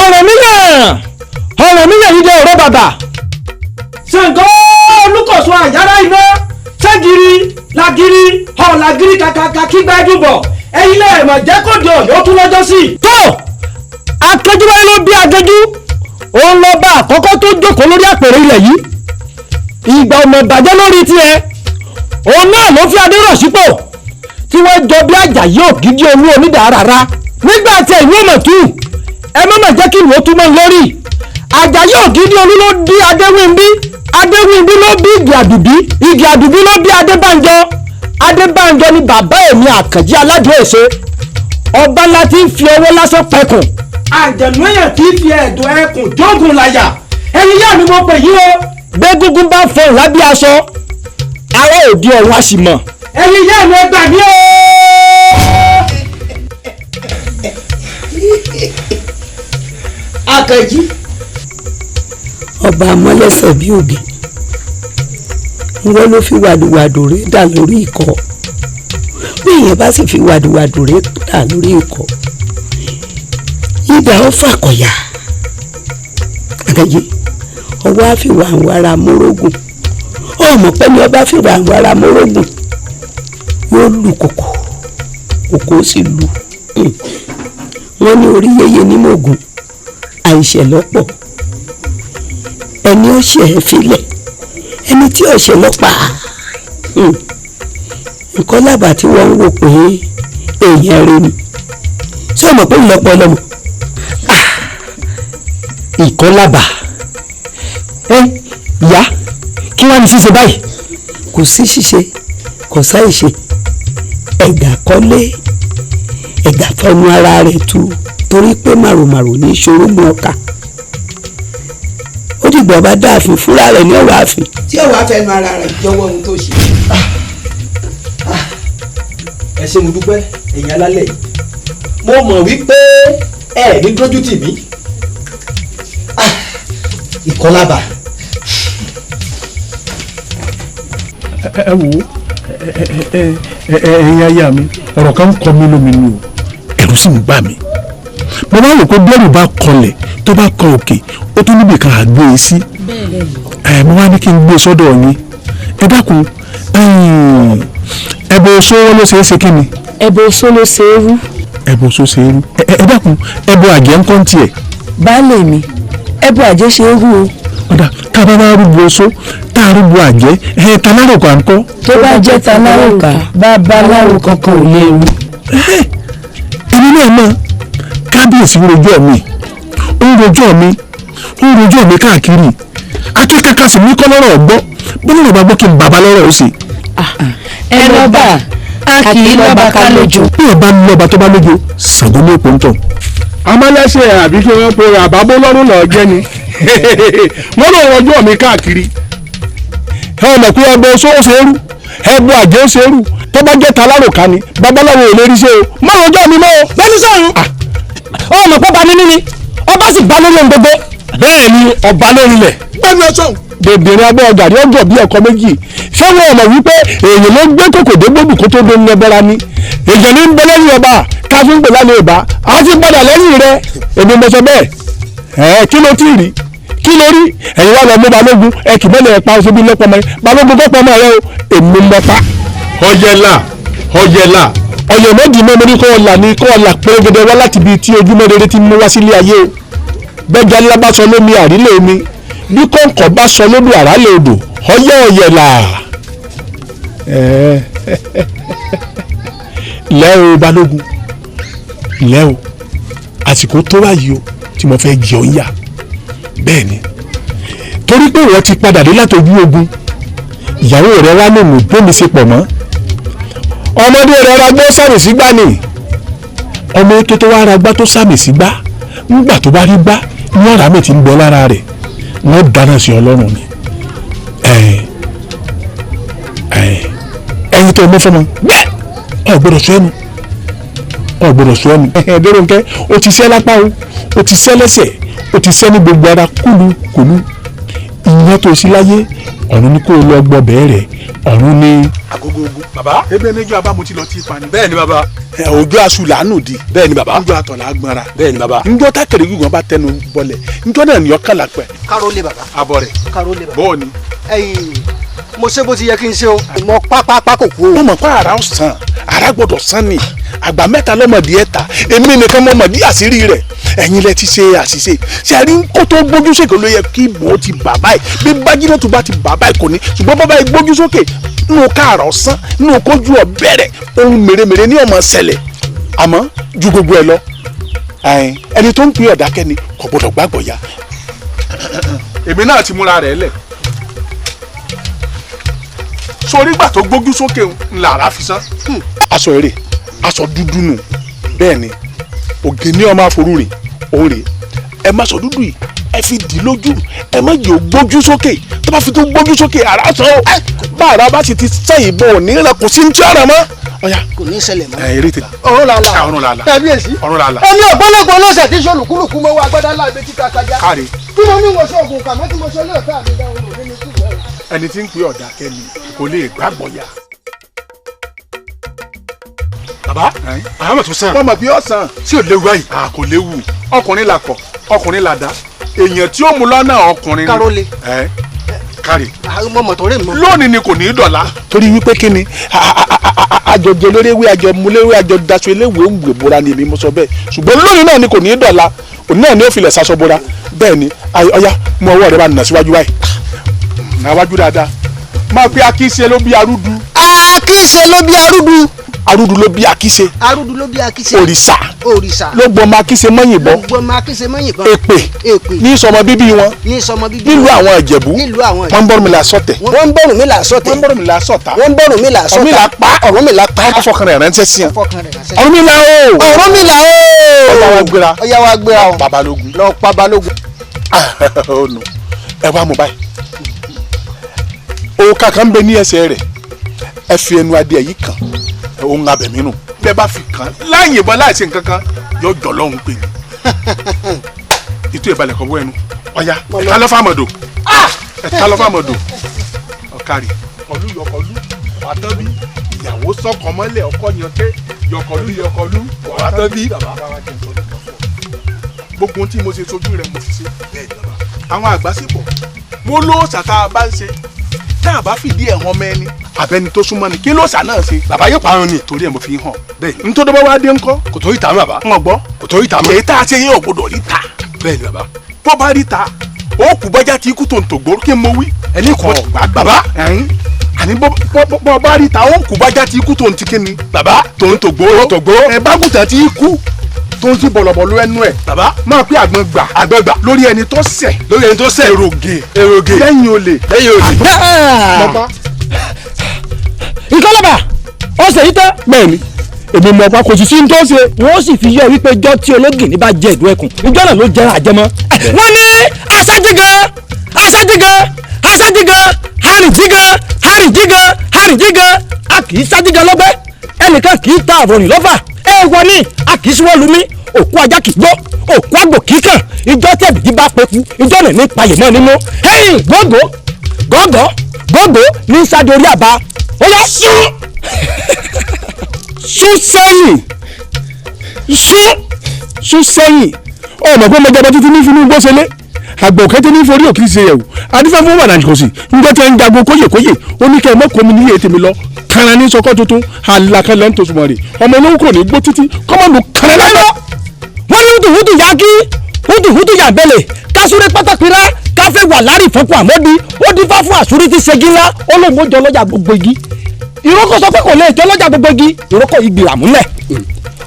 ọ̀rọ̀ míyàn yìí dé ọ̀rọ̀ bàbà. Ṣàngó Olúkòso àyàrá iná ṣẹ́gìrì làgìrì ọ̀làgìrì kàkàkà kígbà ẹ̀dùnbọ̀ ẹ̀yin lẹ́ẹ̀mọ̀ jẹ́ kó de Ọ̀yọ́ tún lọ́jọ́ sí. Tó akẹjúwáyé ló bí akẹjú, òun lọ bá àkọ́kọ́ tó jókòó lórí àpèrè ilẹ̀ yìí, ìgbà ọmọ ìbàjẹ́ lórí tiẹ̀, òun náà ló fi adéró sípò tí wọ́n jọ bí Àjàyí Ògìdì Olú onídàárara nígbà tí ẹ̀yin ò mọ̀ tú ẹ má mà jẹ́ kí ìwò túmọ̀ lórí. Àjàyí Ògìdì Olú ló bí Adéwìnbí, Adéwìnbí ló bí Ìgè Àdùbí, Ìgè Àdùbí ló bí Adébánjọ, Adébánjọ ni bàbá èmi Àkànjí Aládùn Èṣe, ọba ńlá tí ń fi ọwọ́ lásán pẹkùn. Àjẹ̀nú èèyàn tí ń fi ẹ̀dùn ẹkùn jógun láyà, ẹ̀yin yá mi mo pè yí o. Gbégúngún bá fọhùn lábẹ́ aṣọ, ará òde ọ̀run a sì mọ̀. Ẹ̀yin yá mi ẹ gbà mí o. Àkànjí. Ọba amọ́lẹ́sẹ̀ bí ògì wọ́n ló fi wàdùwàdù rẹ̀ dà lórí ikọ̀, bí èèyàn bá sì fi wàdùwàdù rẹ̀ dà lórí ikọ̀ ìdá ó fàkọ̀yà. Àkànjí ọwọ́ á fi wàǹwàrà mórógùn, ọmọ pẹ́ ni ọba fi wàǹwàrà mórógùn yóò lu kòkò, kòkó sì lu. Wọ́n ní orí yéye ní mògùn àìṣẹ̀ lọ́pọ̀, ẹni ó ṣe é filẹ̀, Ẹni tí ọ̀ṣẹ̀ lọ́pàá nǹkan lábàá tí wọ́n ń wò pé èèyàn rẹ ni ṣé o mọ̀ pé ìlọ́pọ̀ ọlọ́mọ. Ìkọlábà ẹ ìyá, kí wàá ní ṣíṣe báyìí. Kò sí ṣíṣe, kò sáì ṣe. Ẹ̀gà kọ́lé ẹ̀gà fọnú ara rẹ̀ tu, torí pé màrùmàrù ní ṣorógbó ọkà. Ó dìgbà ọba dáàfin fúnra rẹ̀ ní ọ̀rọ̀ ààfin. Tí ò wá fẹnu ara rẹ̀ jọ̀wọ́ ohun tó ṣe. Ẹ ṣé, mo dúpẹ́, ẹ̀yin alálẹ̀ yìí. Mo mọ̀ wípé ẹ ní dójú tì mí. Ìkọlábà. Ẹ wò ó, ẹ̀yin aya mi, ọ̀rọ̀ kan ń kọ mí lóminú o, ẹ̀rù sì ń bà mí. Mo máa ń rò pé bẹ́ẹ̀rù bá kọlẹ̀ tó bá kọ òkè, ó tún níbì kan àgbé e sí. Ẹ mo wá ní kí n gbé e sọ́dọ̀ yín. Ẹ dákun, ẹbọ oṣó ló ṣe é ṣe kí ni. Ẹbọ oṣó ló ṣe é rú. Ẹbọ oṣó ṣe é rú. Ẹ dákun, ẹbọ àjẹ́ ń kọ́ ń tiẹ̀. Baálé mi, ẹbọ àjẹ́ ṣe é rú o. Ọ̀dà, tá a bá wá rúbọ oṣó, tá a rúbọ àjẹ́, ẹ̀ taláròkà ń kọ́. Tó bá jẹ́ taláròkà, babaláwo kankan ò lè rú. Èmi náà mọ̀, kábíyèsí ń rojọ́ mi, ó ń rojọ́ mi, ó ń rojọ́ mi káàkiri. Akẹ́kọ̀ọ́ sì ní kọ́ lọ́rọ̀ gbọ́, bí lọ́rọ̀ bá gbọ́ kí n bàbá lọ́rọ̀ ó sì. Ẹ lọ́ba, a kì í lọ́ba ká lójo. Bí ọba lọ́ba tó bá lójo, Ṣàngó ní òpó ń tọ̀. Amálẹ́sẹ̀ àbí kí wọ́n pe àbábọ́ lọ́rùn lọ́ọ́ jẹ́ ni wọ́n lọ rọjọ́ mi káàkiri. Ẹ mọ̀ pé ẹbọ oṣó ó ṣe é rú, ẹbọ àjẹ́ ó ṣe é rú, tó bá jẹ́ taláròká ni babaláwo ò lè rí ṣe o. Má rọjọ́ mi mọ́ o. Bẹ́ẹ̀ni sọ̀rọ̀, ọmọ pé ọba nínú ni ọba sì bá lórí ohun gbogbo. Bẹ́ẹ̀ ni, ọba lórí ilẹ̀. Bẹ́ẹ̀ni ọ̀sán. Dèdèrè abẹ́ ọjà rí ọjọ́ bí ẹ̀kọ́ méjì. Ṣé wọn mọ̀ wípé èèyàn ló gbé kòkò dé gbòdù kó tó dé ní ẹbọra ni? Èèyàn ní ń bẹ lẹ́yìn ọba ká fi ń pè lálẹ́ ìbá á ti padà lẹ́yìn rẹ. Èmi mo sọ bẹ́ẹ̀. Ẹ kí ló tí ì rí? Kí ló rí? Ẹ̀yin wá lọ mú balógun, ẹ kì mọ́lẹ̀ ẹ̀ pa oṣù bí lọ́pọ̀ mọ́ ẹ. Balógun tó pọ̀ mọ́ ẹ o, èmi mọ́ pa. Ọ̀yẹ̀là, ọ̀yẹ̀là, ọ̀yẹ̀ mọ́dì mọ́ mo ní kọ́ ọ̀là ní kọ́ ọ̀là pérégedé wá láti ibi tí ojúmọ́ rere ti mú wá sílé ayé o. Bẹ́jà ńlá bá sọ lómi àrílé omi, bí kọ̀ǹkọ̀ bá sọ lómi àrálé odò, ọ̀yẹ̀ ọ̀yẹ̀là. Lẹ́ o balógun, lẹ́ o, àsìkò tó báyìí o tí mo fẹ́ jẹ ọ́ ń yà. Bẹ́ẹ̀ ni, torí pé ìwọ ti padà dé látọjú ogun, ìyàwó rẹ wá lòun bómi ṣe pọ̀ mọ́. Ọmọdé rẹ ra gbọ́ sàmì sígbà ni, ọmọ ètò tó wá ra gbá tó sàmì sígbà, ńgbà tó bá rí gbá ní ọ̀rá mi ti ń bọ́ lára rẹ̀, wọ́n dáná sí ọlọ́run ni. Ẹyin tó mú fọmọ bẹ́ẹ̀ ọ̀ gbọ́dọ̀ sọ ẹnu, ọ̀ gbọ́dọ̀ sọ ẹnu. Déròǹkẹ́, o ti sẹ́ lápá o, o ti sẹ́ lẹ́sẹ̀, o ti sẹ́ ní gbogbo ara kúlukùlu. Ìyẹn tó sí láyé, ọ̀run ni kó o lọ gbọ́ bẹ́ẹ̀ rẹ̀, ọ̀run ni. Agogo ogun. Bàbá. Ebe méjì abá mo ti lọ tí ipa ni. Bẹ́ẹ̀ni bàbá. Òjò aṣù làánù di. Bẹ́ẹ̀ni bàbá. Njọ́ àtọ̀ là á gbọ́nra. Bẹ́ẹ̀ni bàbá. Njọ́ tákèrè gígùn bá tẹnu bọlẹ̀, njọ́ náà ni ọkàn làpẹ̀. Káró lé bàbá. Abọ́ rẹ̀. Káró lé bàbá. Bọ́ọ̀ ni. Ẹ̀yin, mo ṣe bó ti yẹ kí n ṣe o. Mo pápápá kò kú o. Mo mọ̀ pé ara ó sàn, ara gbọ́dọ̀ sàn ni. Àgbà mẹ́ta lọ́mọdé ẹ̀ ta, èmi nìkan mọ̀mọ́dé àṣírí rẹ̀. Ẹ̀yin lẹ ti ṣe àṣìṣe. Ṣé a rí kó tó gbójú sókè ló yẹ kí ìbò ti bà báyìí? Bí bájínà tó bá ti bà báyìí kò ní. Ṣùgbọ́n bàbá yìí gbójú sókè, nínú káàrọ̀ sán, nínú kójú ọ̀bẹ̀rẹ̀, ohun mèremère ní ọmọ ṣẹlẹ̀. Àmọ́ ju gbogbo ẹ lọ, ẹni tó ń pè ọ̀dákẹ́ni kò gbọdọ̀ gbàgbọ́ ya. Èmi náà ti múra rẹ̀ lẹ̀. Sórí ìgbà tó gbójú sókè ńlá ara fi sán. Aṣọ eré, aṣọ dúdú nù. Bẹ́ẹ̀ ni, ògè ní ọmọ àforúrìn, òun rèé. Ẹ má sọ dúdú yìí, ẹ fi dì lójú, ẹ má jẹ́ ó gbójú sókè. Tó bá fi tó gbójú sókè, ara sàn ó. Bá ara bá sì ti sẹ́yìn bọ̀ ò ní rẹ̀, kò sí ní tí ọ̀rọ̀ mọ́. Ọ̀ya. Kò ní ṣẹlẹ̀ mọ́. Ẹ eré ti. Ọ̀run làlà. Ọ̀run làlà. Kábíyèsí. Ọ̀run làlà. Ẹni ọ̀gbọ́lọ́gbọ́ ọlọ́sẹ̀ tí sọlùkúlùkù mọ́ wá agbádá láàbẹ̀ títa kájá. Káre. Tí mo ní wọ́n sọ̀gùn kàmọ́ tí mo sọ lóòótọ́ àmì dáhùn òní ní kúrò. Ẹni tí ń pè ọ̀dà kẹ́ni kò lè gbàgbọ́ ya. Bàbá, àyàmọ̀ tó sàn. Wọ́n mọ̀ bí ọ̀sán. Sí ò léwu báyìí. A kò léwu. Ọkùnrin là kọ̀, ọkùnrin là dá. Èèyàn tí ó mú lọ́nà ọkùnrin ni. Kárólé. Ẹ káre. Mo mọ̀ tó rí mi. Lónìí ni kò ní í dọ̀la. Torí wípé kí ni àjọ jẹ lórí ewé, àjọ mu léwé, àjọ daṣọ eléwé ń gbè bora ni èmi mo sọ bẹ́ẹ̀. Ṣùgbọ́n lónìí náà ni kò ní í dọ̀la. Òní náà ni ó filẹ̀ saṣọ bora. Bẹ́ẹ̀ ni, ọya mú ọwọ́ rẹ bá nà síwájú báyìí. Náwájú dáadáa. Máa pe Akíṣe ló bí Arúdu. Akíṣe ló bí Arúdu. Arúdu ló bí Akíṣe. Arúdu ló bí Akíṣe. Òrìṣà. Òrìṣà. Ló gbọmọ Akíṣe mọ́yìnbọn. Ló gbọmọ Akíṣe mọ́yìnbọn. Èpè. Èpè. Ní sọmọ bíbí wọn. Ní sọmọ bíbí wọn. Nílùú àwọn Ìjẹ̀bú. Nílùú àwọn Ìjẹ̀bú. Wọ́n ń bọ́rùn mi là sọ̀tẹ̀. Wọ́n ń bọ́rùn mi là sọ̀tẹ̀. Wọ́n ń bọ́rùn mi là sọ̀tà. Wọ́n ń bọ́rùn mi là sọ̀tà. Ọ̀rúnmìlà pa. Ọ̀rúnmìlà pa. Afọkàn rẹ̀ ránṣẹ́ sí wọn. Afọkàn rẹ̀ ránṣẹ́ sí wọn. Ọ̀rúnmìlà o. Ọ̀rúnmìlà o. Ọ̀yá wa gbéra. Ọ̀yá wa gbéra o. Pa Balógun. Lọ pa Balógun. Ọ̀nà ẹ wá mú báyìí. Òòkà kan ń bẹ ní ẹsẹ̀ rẹ̀. Ẹ fi ẹnu adìẹ yìí kàn. Òun abẹ̀mí nù. Bẹ́ẹ̀ bá fi kàn láyìn ìbọn láìsí nǹkan kan yóò jọ lọ́hùn pé ní. Ìtú ìbalẹ̀ kọ̀ bọ́ ẹnu. Ọ̀ya ẹ̀ka lọ́ fàmọ̀dò. Ẹ̀ka lọ́ fàmọ̀dò. Ọ̀kàrì ọ̀lú yọkọ̀lú wàtán bí ìyàwó sọ̀kọ̀ mọ́lẹ̀ ọkọ yanké yọkọ̀lú yọkọ̀lú wàtán bí. Gbogbo ohun tí mo ṣe sojú rẹ̀ mo ti ṣe. Àwọn àgbà sì bọ̀. Mo lóòṣà tá a bá ń ṣe. Tá a bá fìdí ẹ̀ hàn mẹ́ni àbẹ́ni tó súnmọ́ ni kí lóòṣà náà ṣe. Bàbá yóò parun ni. Torí ẹ̀ mo fi hàn. Bẹ́ẹ̀ n tó dọ́bọ̀ wá dé ńkọ́. Kò tó ríta mọ́ bàbá. N ò gbọ́. Kò tó ríta mọ́. Èyí tá a ṣe yẹn ò gbọdọ̀ ríta. Bẹ́ẹ̀ ni bàbá. Bó bá ríta ó kú bọ́jà tí ikú tó ń tògbó kí n mo wí. Ẹni kọ bàbá. Àní bó bá ríta ó kú bọ́jà tí ikú tó ń ti kíni. Bàbá tó ń tògbó. Tògbó. Ẹ bágùtà tí ikú tó ń ti bọ̀lọ̀bọ̀lọ̀ ẹnu ẹ̀. Bàbá. Máa pé àgbọn gbà. Àgbọn gbà. Lórí ẹni tó ṣẹ̀. Lórí ẹni tó ṣẹ̀. Èrògè. Èrògè. Lẹ́yìn olè. Lẹ́yìn olè. Bàbá. Ìkọlọ́bà ọ̀sẹ̀ yìí tán. Bẹ́ẹ̀ni èmi mọ̀ pa kò sì sí ní tó ṣe. Wọ́n sì fi yọ wípé ijọ́ tí ológìní bá jẹ ìdú ẹkùn ijọ́ náà ló jẹran àjẹmọ́. Wọ́n ní aṣájígan aṣájígan aṣájígan arìnjígan arìnjígan arìnjígan a kì í ṣájígan lọ́gbẹ́ ẹnìkan kì í ta àròyìn lọ́fà èèwọ̀ ni a kì í síwọ́ lumi òkú ajá kì í gbó òkú àgbò kì í kàn ijọ́ tí ẹ̀bìtì bá peku ijọ́ náà ní payè mọ́ nínú. Ẹ̀yìn gógó gógó gógó ní sáde orí àbá ó yá sún sún sẹ́yìn sún sún sẹ́yìn ọmọ pé mo jọba títí ní finú gbọ́sẹ̀lé àgbà òkété ní forí òkìrì ṣe yẹ̀wò adífẹ́ fún wàdà kò sí njẹ́ tí ń jagun kóyèkóyè ó ní kẹ́ ẹ mọ́ kó mi níyè tèmi lọ kanra ní sọkọ́ tuntun àlàkalẹ̀ ń tosùmọ̀ rè ọmọ olówó kò ní gbó títí kọ́mọ́nù kanra lọ́wọ́. Wọ́n ní húdùhúdù yá kí húdùhúdù yà bẹ̀lẹ̀ kásúré pátákìrá káfẹ́ wà lárí ìfọ́kù àmọ́dí ó dífá fún àsúrí tí ṣegi ńlá ó lóun ó jọ lọ́jà gbogbo igi ìrókò sọ pé kò lè jọ lọ́jà gbogbo igi ìrókò ìgbìrà múlẹ̀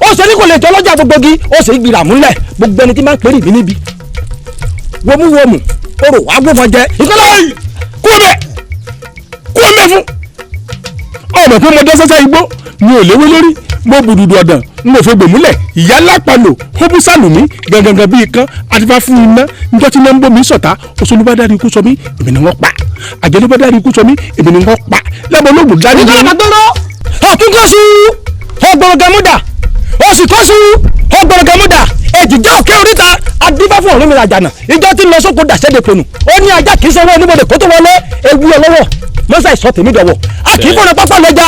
ó ṣe ní kò lè jọ lọ́jà gbogbo igi ó ṣe ìgbìrà múlẹ̀ gbogbo ẹni tí máa ń pèrè mí níbi wómúwómù orò wàá gbófọn jẹ ìkọlá kú ọbẹ kú ọbẹ fún ọmọ pé mo dá sẹ́sẹ́ igbó mi ò léwé lórí mo bùdùdù ọ̀dàn n ò fẹ́ gbòmúlẹ̀ ìyá lápalò ó bú sàlùmí gangan bíi kan àtifá fún iná njọ́ tí wọ́n ń bomi sọ̀tá oṣù bá dárí ikú sọ mí èmi ni wọ́n pa àjẹ́ ló bá dárí ikú sọ mí èmi ni wọ́n pa lẹ́bọ̀ olóògùn dárí. Ìkọlá gbọ́dọ̀ ọ̀tún kọ́sù ọgbọ̀rọ̀ gàmúdà oṣù kọ́sù ọgbọ̀rọ̀ gàmúdà èjìjá òkè oríta adífá fún Ọ̀rúnmìlà àjànà ìjọ tí ń lọ sóko dàṣẹ́dẹ̀ pọ̀nù ó ní ajá kì í sanwó oníbodè kó tó wọlé ewu ọlọ́wọ́ mọ́sá ìsọ tèmi dọ̀wọ́ a kì í fọ̀nà pápá lẹ́ja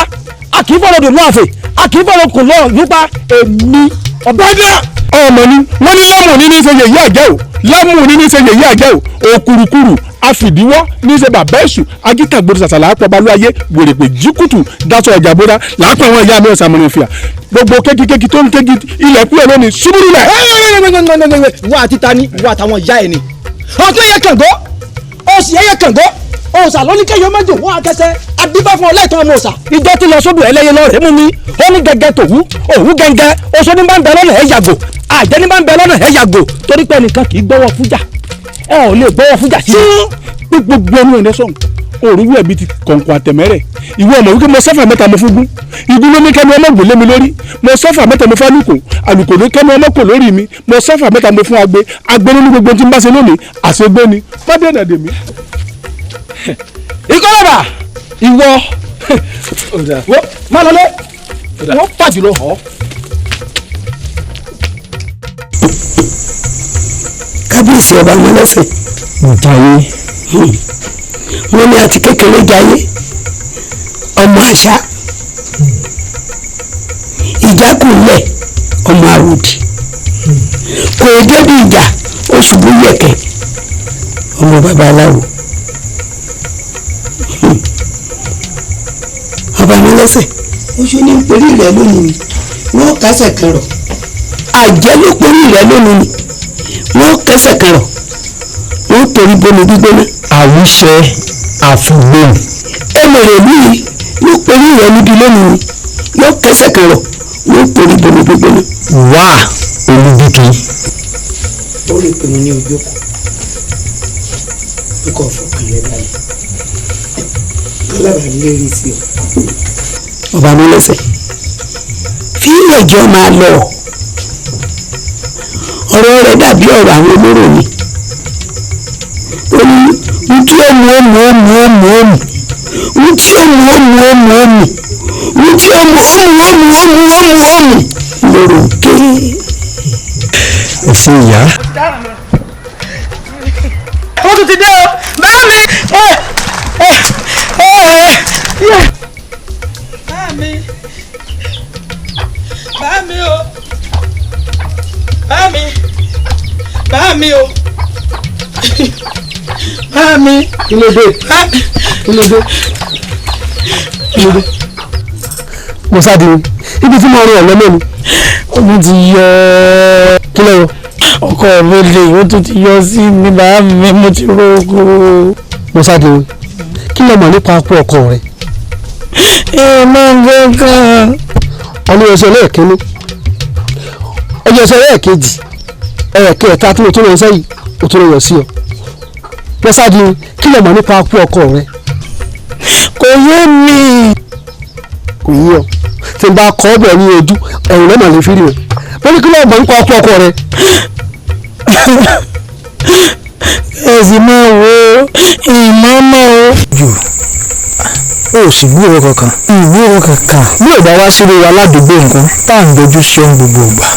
a kì í fọ̀nà dùn lọ́ọ̀fẹ̀ a kì í fọ̀nà kò lọ́ọ̀ nípa èmi ọ̀bẹ́dẹ́. Ọmọ ni wọ́n ní lámù ní ní ṣe yèyí àjẹ́ o lámù ní ní ṣe yèyí àjẹ́ o òkùrùkùrù àfìdíwọ́ ní ṣe bàbá èṣù agítàgbòrò ṣàṣà làápọ̀ balùwàyé wèrèpè jíkùtù daṣọ ọjà bóra làápọ̀ àwọn ìyá mi ọ̀sán mọ̀nà fìyà gbogbo kékíkékí tó ń kéki ilẹ̀ kúrò lónìí ṣubúrú lẹ̀. Wà á ti ta ni wà á táwọn ìyá ẹ ni ọtún ẹyẹ kàngó òsì ẹyẹ kàngó òòsà lóníkẹyọ mẹjọ wọn akẹsẹ adífá fún ọlẹ́tàn ọmọ òòsà ìjọ tí lọ sódò ẹlẹ́yẹ lọ́rẹ̀ẹ́ mú mi ó ní gẹ́gẹ́ tòwú òwú gẹ́gẹ́ oṣù ní bá ń bẹ lọ́nà ẹ̀ yàgò àjẹ́ ní bá ń bẹ lọ́nà ẹ̀ yàgò torí pé ẹnìkan kì í gbọ́wọ́ fújà ẹ ò lè gbọ́wọ́ fújà sí. Gbogbo ẹnu ẹ̀ sọ̀n òrùwú ẹ̀bí ti kọ̀ǹkọ̀ àtẹ̀mẹ́rẹ̀ ìwọ ọmọ wípé mo sọ́fà mẹ́ta mo fúngún igun ló ní kẹ́mi ọmọ gbò lé mi lórí mo sọ́fà mẹ́ta mo fún alùkò alùkò ló kẹ́mi ọmọ kò lórí mi mo sọ́fà mẹ́ta mo fún agbe agbe ló ní gbogbo tí n bá ṣe lónìí àṣegbé ni fọ́dẹ̀nà dèmí. Ìkọlọ́bà ìwọ má lọlé wọ́n fàjùlọ hàn. Kábíyèsí ọba mọ́lẹ́sẹ̀. Jayé. Wọ́n ní àti kékeré jayé ọmọ àṣà ìjákùnlẹ̀ ọmọ àwòdì kò débi ìjà ó ṣubú yẹ̀kẹ́ ọmọ babaláwo. Ọba mọ́lẹ́sẹ̀ oṣù ní perí rẹ lónìí ni wọ́n kásẹ̀ kan rọ̀ àjẹ́ ló perí rẹ lónìí ni wọ́n kẹsẹ̀ kan rọ̀ wọ́n torí bomi gbígbóná. Àwùṣe Àfùgbòhùn. Emèrè ìlú yìí yóò perí rẹ níbi lónìí, yóò kẹsẹ̀ kan rọ̀, yóò torí bomi gbígbóná. Wá Olúbíkin. Ó lè pè mí ní ojókòó n kò fọkàn rẹ balẹ̀ alábàá lérí sí ọ. Ọba mi lẹ́sẹ̀ fílẹ̀ jọ máa lọ, ọ̀rọ̀ rẹ̀ dàbí ọ̀rọ̀ àwọn olóró ni. Ó ní ntí ó mu ó mu ó mu ó mu ó mu, ntí ó mu ó mu ó mu ó mu, ntí ó mu ó mu ó mu ó mu ó mu ó mu lóró ké. Ẹ ṣe ìyá. Wọ́n tún ti dé o, bá mi. Bá mi, bá mi o, bá mi, bá mi o, bá mi. Kí ló dé? Kí ló dé? Kí ló dé? Mo sáde o, ibi tí mo rìn ọ̀lọ́ mẹ́ni. Omi ti yọ. Kí ló yọ? Ọkọ mi lè, ó tún ti yọ sí mi, bá mi, mo ti rógo. Mo sáde o, kí ló mọ̀ nípa akú ọkọ rẹ? Ẹ máa ń gbọ́ kan. Ọdún ọ̀sẹ̀ lẹ́ẹ̀kínní, ọjọ́ ọ̀sẹ̀ lẹ́ẹ̀kejì, ẹ̀ẹ̀kẹta tí mo tún lọ sẹ́yìn, mo tún lọ yọ sí ọ. Mo sáde o, kí ló mọ̀ nípa akú ọkọ rẹ? Kò yé mi. Kò yé ọ. Tí n bá kọ́ ọ́ bọ̀ ní ojú, ẹ̀rù lọ́mọ lè fi rí o. Mo ní kí ló mọ̀ nípa akú ọkọ rẹ? Ẹ sì máa wo ìmọ̀ọ́mọ́ o. Jù ó sì gbúròó kankan. Ìgbúròó kankan. Bí ò bá wá sílé wa ládùúgbò nǹkan tá à ń dojú sí ohun gbogbo ìgbà,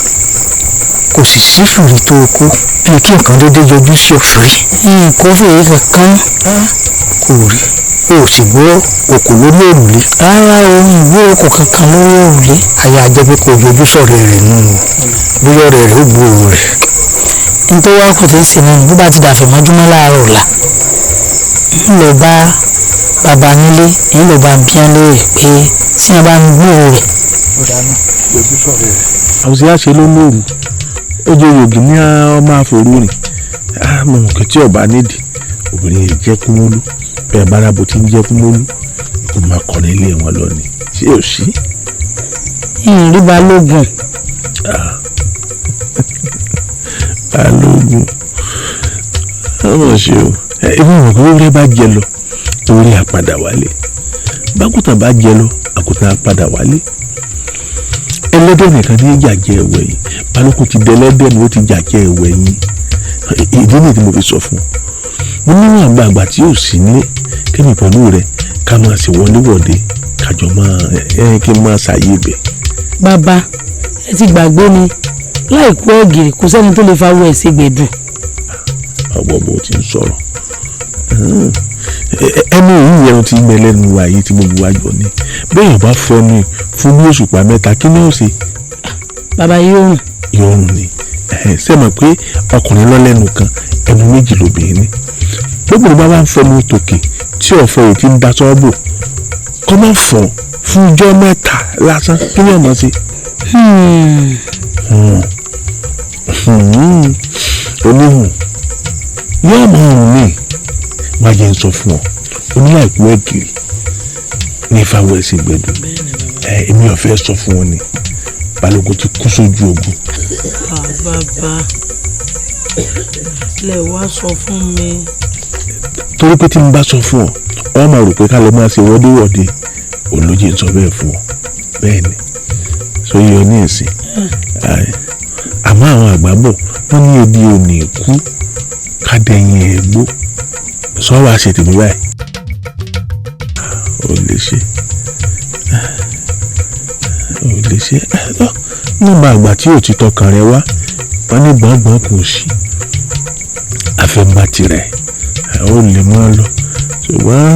kò sì sí fìrí tó o kó bíi kí nǹkan dédé yọjú sí ọ fìrí. Nǹkan fìrí kankan. Kò rí o sì gbọ́ òkò lórí òrùlé. Rárá o, ìgbúròó kò kankan lórí òrùlé. Àyà jẹ́ pé kò yọjú sọ̀rọ̀ rẹ̀ nù o, bóyá ọ̀rẹ́ rẹ̀ ó gbúròó rẹ̀. Nítorí wàá kò tí ń sè náà bó bá ti dàfẹ́ mọ́júmọ́ láàárọ̀ ọ̀la, ń lọ bá bàbá nílé, ń lọ bá bíán léèrè pé tí wọ́n bá ń gbúròó rẹ̀. Àwọn ṣe àṣẹ ló lóru ó jẹ́ yòógì ní ọmọ àforú rìn àmọ́ òkè tí ọba nídìí obìnrin yìí jẹ́ kúmólú bẹ́ẹ̀ bára bó ti ń jẹ́ kúmólú kó máa kọ́ ní ilé wọn lọ ni ṣé ò sí. Ìrìn Balógun. Balógun ọmọ ṣe o, ebi mọ̀ pé ewúrẹ́ bá jẹ lọ orí àpadà wálé, bákùtàn bá jẹ lọ àkùtàn àpadà wálé, ẹlẹ́dẹ̀ nìkan ní jàjẹ́ ẹ̀wẹ̀ yìí. Balógun ti dẹlẹ́dẹ̀ ni ó ti jàjẹ́ ẹ̀wẹ̀ yìí. Ìdí nìyí tí mo fi sọ fún un, mo níwọ̀n àgbààgbà tí yóò sí nílé kémi pẹ̀lú rẹ̀ ká máa ṣe wọléwọ̀de kájọ máa ẹ kí n máa ṣàyè ibẹ̀. Bàbá ẹ ti gbàgbé ni, láìkú ọ̀gìrì kò sẹ́ni tó lè fa owó ẹ̀ sí gbẹ̀dù. Ọ̀pọ̀ bó ti ń sọ̀rọ̀ ẹnu òun yẹn ti gbẹ lẹ́nu wa yìí tí gbogbo wa jọ ní bẹ́ẹ̀ bá fọnù fún bí òṣùpá mẹ́ta kí ni ó ṣe. Bàbá yóò rùn. Yóò rùn ni. Ṣé mọ̀ pé ọkùnrin lọ́lẹ́nu kan ẹnu méjì lóbìnrin ní gbogbo bá bá ń fọnù tòkè tí ọ̀fọ̀ yìí ti ń da sọ́ọ́bù kọ́ máa fọ̀ fún ijọ́ mẹ́ta lásán kí ni ọmọ ṣe. Oníhùn yóò mọ ọrùn mi wá jẹ́ ń sọ fún ọ oníláìkú ẹ̀gìrì ní fáwọn ẹ̀sìn gbẹ̀dù èmi ò fẹ́ sọ fún ọ ni Balógun ti kú sójú ogun. Bàbá lẹ wá sọ fún mi. Torí pé tí n bá sọ fún ọ ọ máa rò pé ká lọ máa ṣe wọ́déwọ̀de olójì ń sọ bẹ́ẹ̀ fún ọ bẹ́ẹ̀ ni sọ yọ ní ìsìn. Àmọ́ àwọn àgbà bọ̀ wọ́n ní ebi ò ní kú kádẹ́yìn ẹ̀ gbó sọ́wọ́ àṣẹ tèmi báyìí ò lè ṣe ò lè ṣe nígbà àgbà tí ò ti tọkàn rẹ wá wọn ní gbọ̀ngbọ̀n kò sí àfẹnbà tirẹ̀ ó lè mọ́ ọ lọ ṣùgbọ́n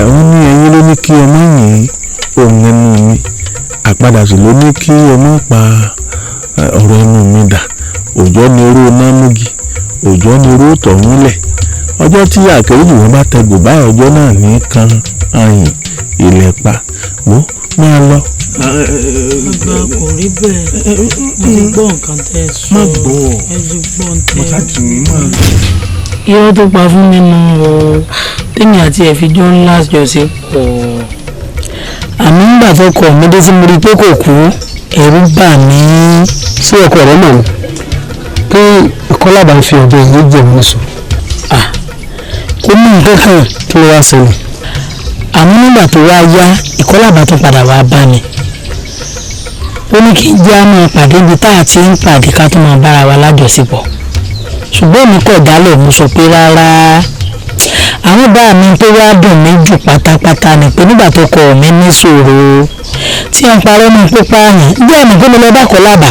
wọ́n ní ẹyin ló ní kí ọmọ yìí òun ẹnu mi àpadà sì ló ní kí ọmọ pa ọ̀rọ̀ ẹnu mi dà. Òjò ni oró námúgi, òjò ni oró tọ̀húnlẹ̀, ọjọ́ tí àkèrèjì wọn bá tẹgbò báyìí ọjọ́ náà ní kan ayìn ilẹ̀ pa bó máa lọ. Bàbá kò rí bẹ́ẹ̀, mo ti gbọ́ nǹkan tẹ́ ẹ sọ. Má gbọ́ ẹ ti gbọ́ tẹ́ mo ẹ sá tì mí máa lọ. Irọ́ tó pa fún mi nù o, tèmi àti ẹ̀ fi jọ ńlá jọ̀ṣepọ̀. Àmì ńgbà tó kọ̀ mí dé tí mo rí pé kò kú, ẹ̀rù bà mí. Sí ọkọ rẹ mọ̀ pé Ìkọlábà ń fi ọ̀bẹ yìí jẹun níṣu. Kò mú nǹkan kan. Kí ló wá ṣẹlẹ̀? Àmọ́ nígbà tó wá yá, Ìkọlábà tó padà wá bá mi. Ó ní kí n jẹ́ á máa pàdé ibi tá a ti ń pàdé ká tó máa bára wa lájọṣepọ̀. Ṣùgbọ́n èmi kọ̀ dálẹ̀, mo sọ pé rárá. Àwọn bá mi tó wá dùn mí jù pátápátá ni pé nígbà tó kọ mi ní ṣòro tí wọ́n parọ́ mọ́ pípa àyàn bí àmì pé mo lọ bá Kọlábà.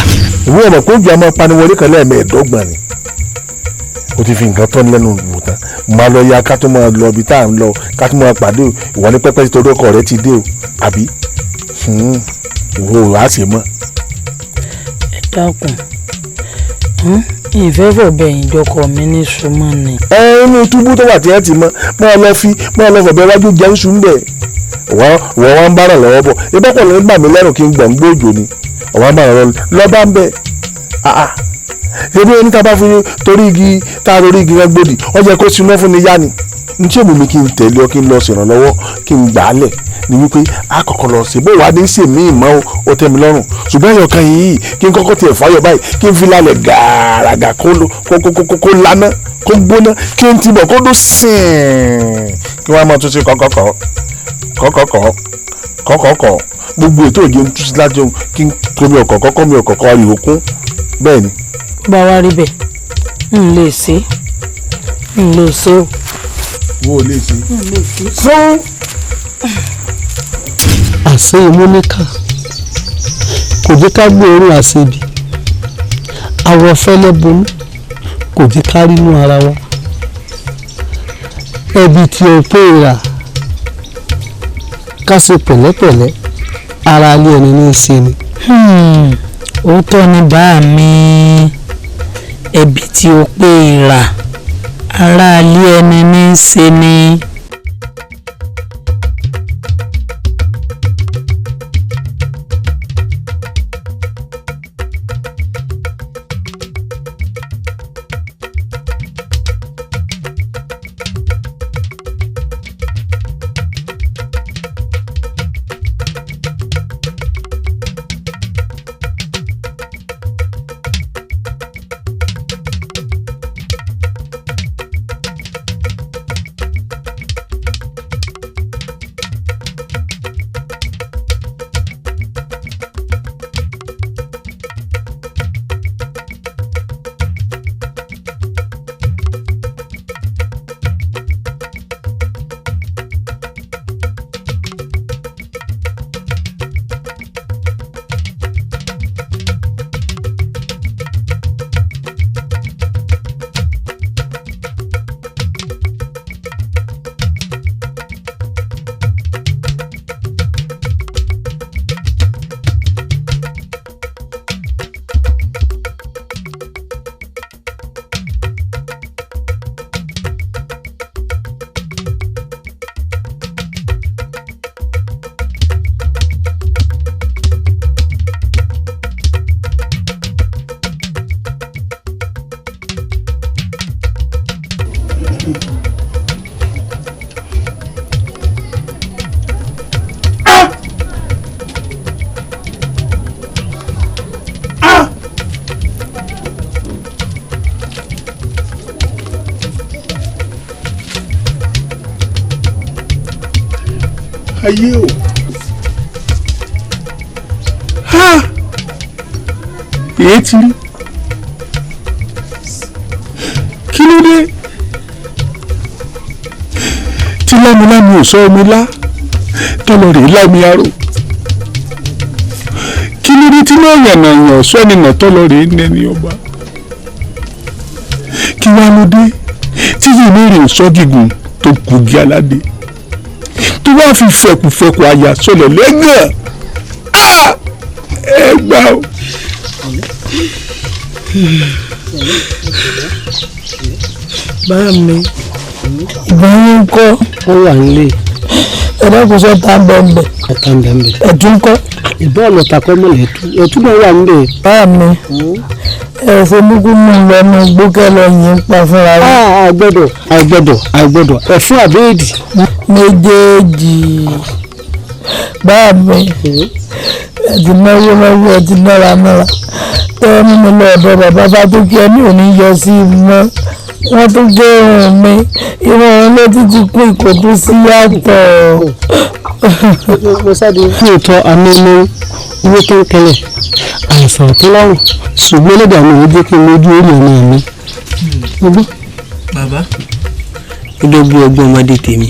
Ìwé ọ̀nà kó jẹ́ ọmọ paniwọlé kan lẹ́ẹ̀mẹ́ẹ̀ẹ́dọ́gbọ̀n ni o ti fi nǹkan tán lẹ́nu wò tán, máa lọ ya ká tó máa lọ ibi tá à ń lọ, ká tó máa pàdé o. Ìwọ ní pẹ́pẹ́ tí torí ọkọ rẹ ti dé o, àbí ìwọ ò á sì mọ́. Ẹ dákun, ìfẹ́ fọ̀bẹ ìjọkọ mi ní súnmọ́ ni. Ẹ inú túbú tó wà tí ẹ ti mọ máa lọ fi máa lọ fọ̀bẹ wájú jẹun sùn bẹ́ẹ̀. Wọ́n wá ń bára lọ́wọ́ bọ̀, ibà pọ̀ ló ń bà mí lẹ́rù kí n gbọ̀n gbòòjò ni ọ̀wá ń bára lọ́wọ́ lọ́ bá ń bẹ̀. Ebi oní tá a bá fi torí igi tá a torí igi rẹ gbòdì, ó jẹ́ kó siná fún ni yá ni. N tí èmi mi kí n tẹ̀lé ọ kí n lọ ṣèrànlọ́wọ́ kí n gbà á lẹ̀ ni wípé a kọ́kọ́ lọ sí bó wàá ní sí mi ìmọ̀ ó tẹ́ mi lọ́rùn, ṣùgbọ́n ẹ̀yọ̀ kan yìí kí n kọ́kọ́ tiẹ̀ fáyọ̀ báyìí kí n fi lálẹ́ gàràgà kó laná kó gbóná kí n tibọ̀ kó dún sìn kí wọ́n á máa tún ṣe kọ́kọ́kọ́ kọ́kọ́kọ́ kọ́kọ́kọ́ gbogbo ètò ìjẹun tún sí láti kí n tóbi ọ̀kọ̀ọ̀kọ́ kọ́ mi ọ̀kọ̀ọ̀kọ́ ayò kún bẹ́ẹ̀ ni. Bá wa rí bẹ́ẹ̀, n lè ṣe n lè ṣe o. Wo ò lè ṣe. N lè ṣe. Sún. Àṣé ìmúníkà kò jẹ́ ká gbóòórùn àṣebi, àwọ̀ fẹ́lẹ́ bonú kò jẹ́ ká rínú ara wa. Ẹbí tí o pé rà ká ṣe pẹ̀lẹ́pẹ̀lẹ́, ara ilé ẹni ní í ṣe ni. Òótọ́ ni bá mi, ẹbí tí o pé rà ara ilé ẹni ní í ṣe ni. Ayé o, ha, èyí ti rí, kí ló dé tí lámilámi ò sọ omi lá tọ́lọ rèé lámi aró? Kí ló dé tí náà yànnàyàn sọ ẹni nà tọ́lọ rèé nẹni ọba? Kí wàá ló dé tí yìí ní rè sọ gígùn tó kù gí aládé tó wá fi fẹ̀kùfẹ̀kù àyà sọlẹ̀ lẹ́gàn? Ẹ gbà o. Bá mi, ìbọn yín ń kọ́. Ó wà nílé. Ẹ̀rọ kò sọ tá ń bẹ̀ ń bẹ̀. Ọ̀tá ń bẹ̀ ń bẹ̀. Ẹ̀tún kọ́. Ìbọn ọ̀lọ́ta kọ́ mọ̀lẹ́ ẹ̀tú, ẹ̀tú náà wà nílé. Bá mi, Ẹ ṣe múkú mú un lọ́nu gbókẹ́ lọ yín pa fúnra rẹ̀. Àgbọ́dọ̀ àgbọ́dọ̀ àgbọ́dọ̀ ẹ̀fún àbẹ́ẹ̀dì. Méjèèjì bá mi ẹ ti náwó náwó ẹ ti nára nára tẹ́ ẹ mú mi lọ ọ̀dọ̀ bàbá bá tó kí ẹ ní òní yọ sí i mọ́. Wọ́n tún gé irun mi, irun òun ló ti ti kú ìkòtú sí yàtọ̀. Lóòótọ́ àmì ọmọ owó tó ń tẹ́lẹ̀ àìsàn tó láwọ̀ ṣùgbọ́n ẹlẹ́dàá mi ò jẹ́ kí n lójú orí ọmọ mi. Bàbá gẹ́gẹ́ bí ọgbọ́n ọmọdé tèmi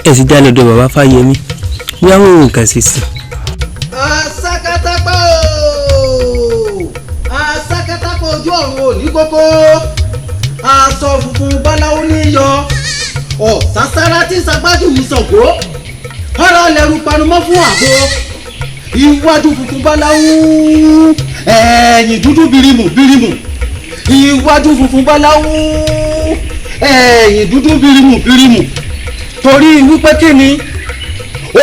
ẹ sì já lọ́dọ̀ bàbá Fáyẹmí bí àwọn ohun kan ṣe sí. Asákátápá ooo, asákátápá ojú ọ̀run ò ní kókó, aṣọ funfun báláwo ní yọ, ọ̀sására tí sagbájú Ṣàngó, ọ̀rọ̀ lẹ́rù panumọ́ fún àgbo, iwájú funfun báláwo, ẹ̀yìn dúdú birimu birimu, iwájú funfun báláwo, ẹ̀yìn dúdú birimu birimu, torí wípé kí ni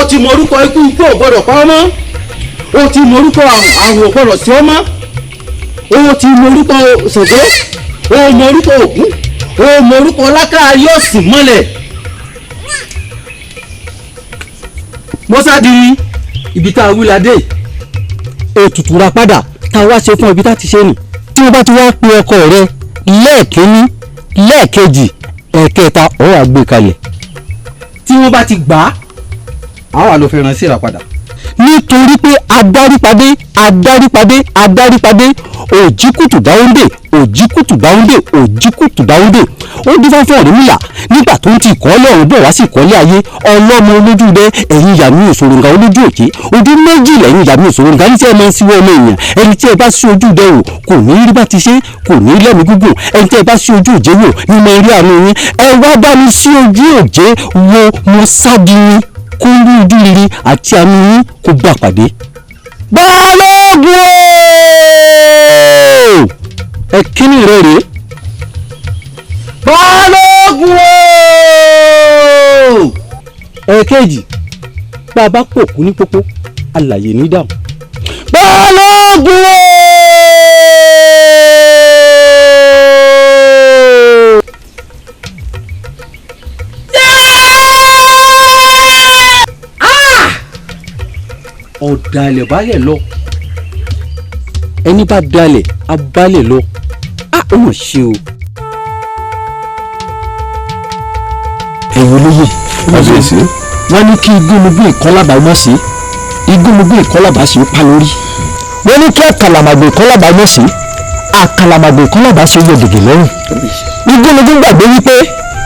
o ti mọ orúkọ ikú, ikú ò gbọdọ̀ pa ọ́ mọ́, o ti mọ orúkọ àrùn, àrùn ò gbọdọ̀ sí ọ́ mọ́, o ti mọ orúkọ Ṣàngó, o mọ orúkọ Ògún, o mọ orúkọ Láká yóò sì mọ́lẹ̀. Mọ́sádìrí ibi tá a wí la dé, ètùtù ra padà tá a wá ṣe fún ibi tá a ti ṣe nì. Tí o bá ti wá pe ọkọ rẹ lẹ́ẹ̀kínní lẹ́ẹ̀kejì ẹ̀kẹta ó wá gbé kalẹ̀. Tí wọ́n bá ti gbà á, àwa ló fi ràn sí ìràpadà. Nítorí pé adárípadé adárípadé adárípadé òjìkùtù dáhùndé òjìkùtù dáhùndé òjìkùtù dáhùndé ó dífá fún Ọ̀rúnmìlà nígbà tó ń ti ìkọ́lé ọ̀run bọ̀ wá sí ìkọ́lé ayé. Ọlọ́mọ olójú dẹ ẹ̀yin ìyàmí òṣòròǹgà olójú òkè ojú méjì lẹ́yìn ìyàmí òṣòròǹgà ní tí ẹ máa ń síwọ́ ọmọ èèyàn. Ẹni tí ẹ bá sí ojú dẹ wò kò ní rí bá ti ṣe, kò ní lẹ́mìí gígùn. Ẹni tí ẹ bá sí ojú òjé wò ní mo rí àánú yín. Ẹ wá bá mi sí ojú òjé wo mo sádi yín kó rí ojú rere àti àánú yín kó gbà pàdé. Balógun ooo, ẹ kíní rẹ rèé. Balógun ooo. Ẹ̀ẹ̀kejì bàbá pòkú ní pópó alàyè ní dáhùn. Balógun ooo. Ọ̀dàlẹ̀ balẹ̀ lọ, ẹni bá dalẹ̀ á balẹ̀ lọ, á ó mọ̀ ṣe o. Ẹ̀yin olóyè, kábíyèsí, wọ́n ní kí igúnnugún ìkọ́lábà mọ̀ sí, igúnnugún ìkọ́lábà sì ó pa lórí. Wọ́n ní kí àkàlàmàgbò ìkọ́lábà mọ̀ sí, àkàlàmàgbò ìkọ́lábà sì ó yọ gègé lọ́rùn. Igúnnugún gbàgbé wípé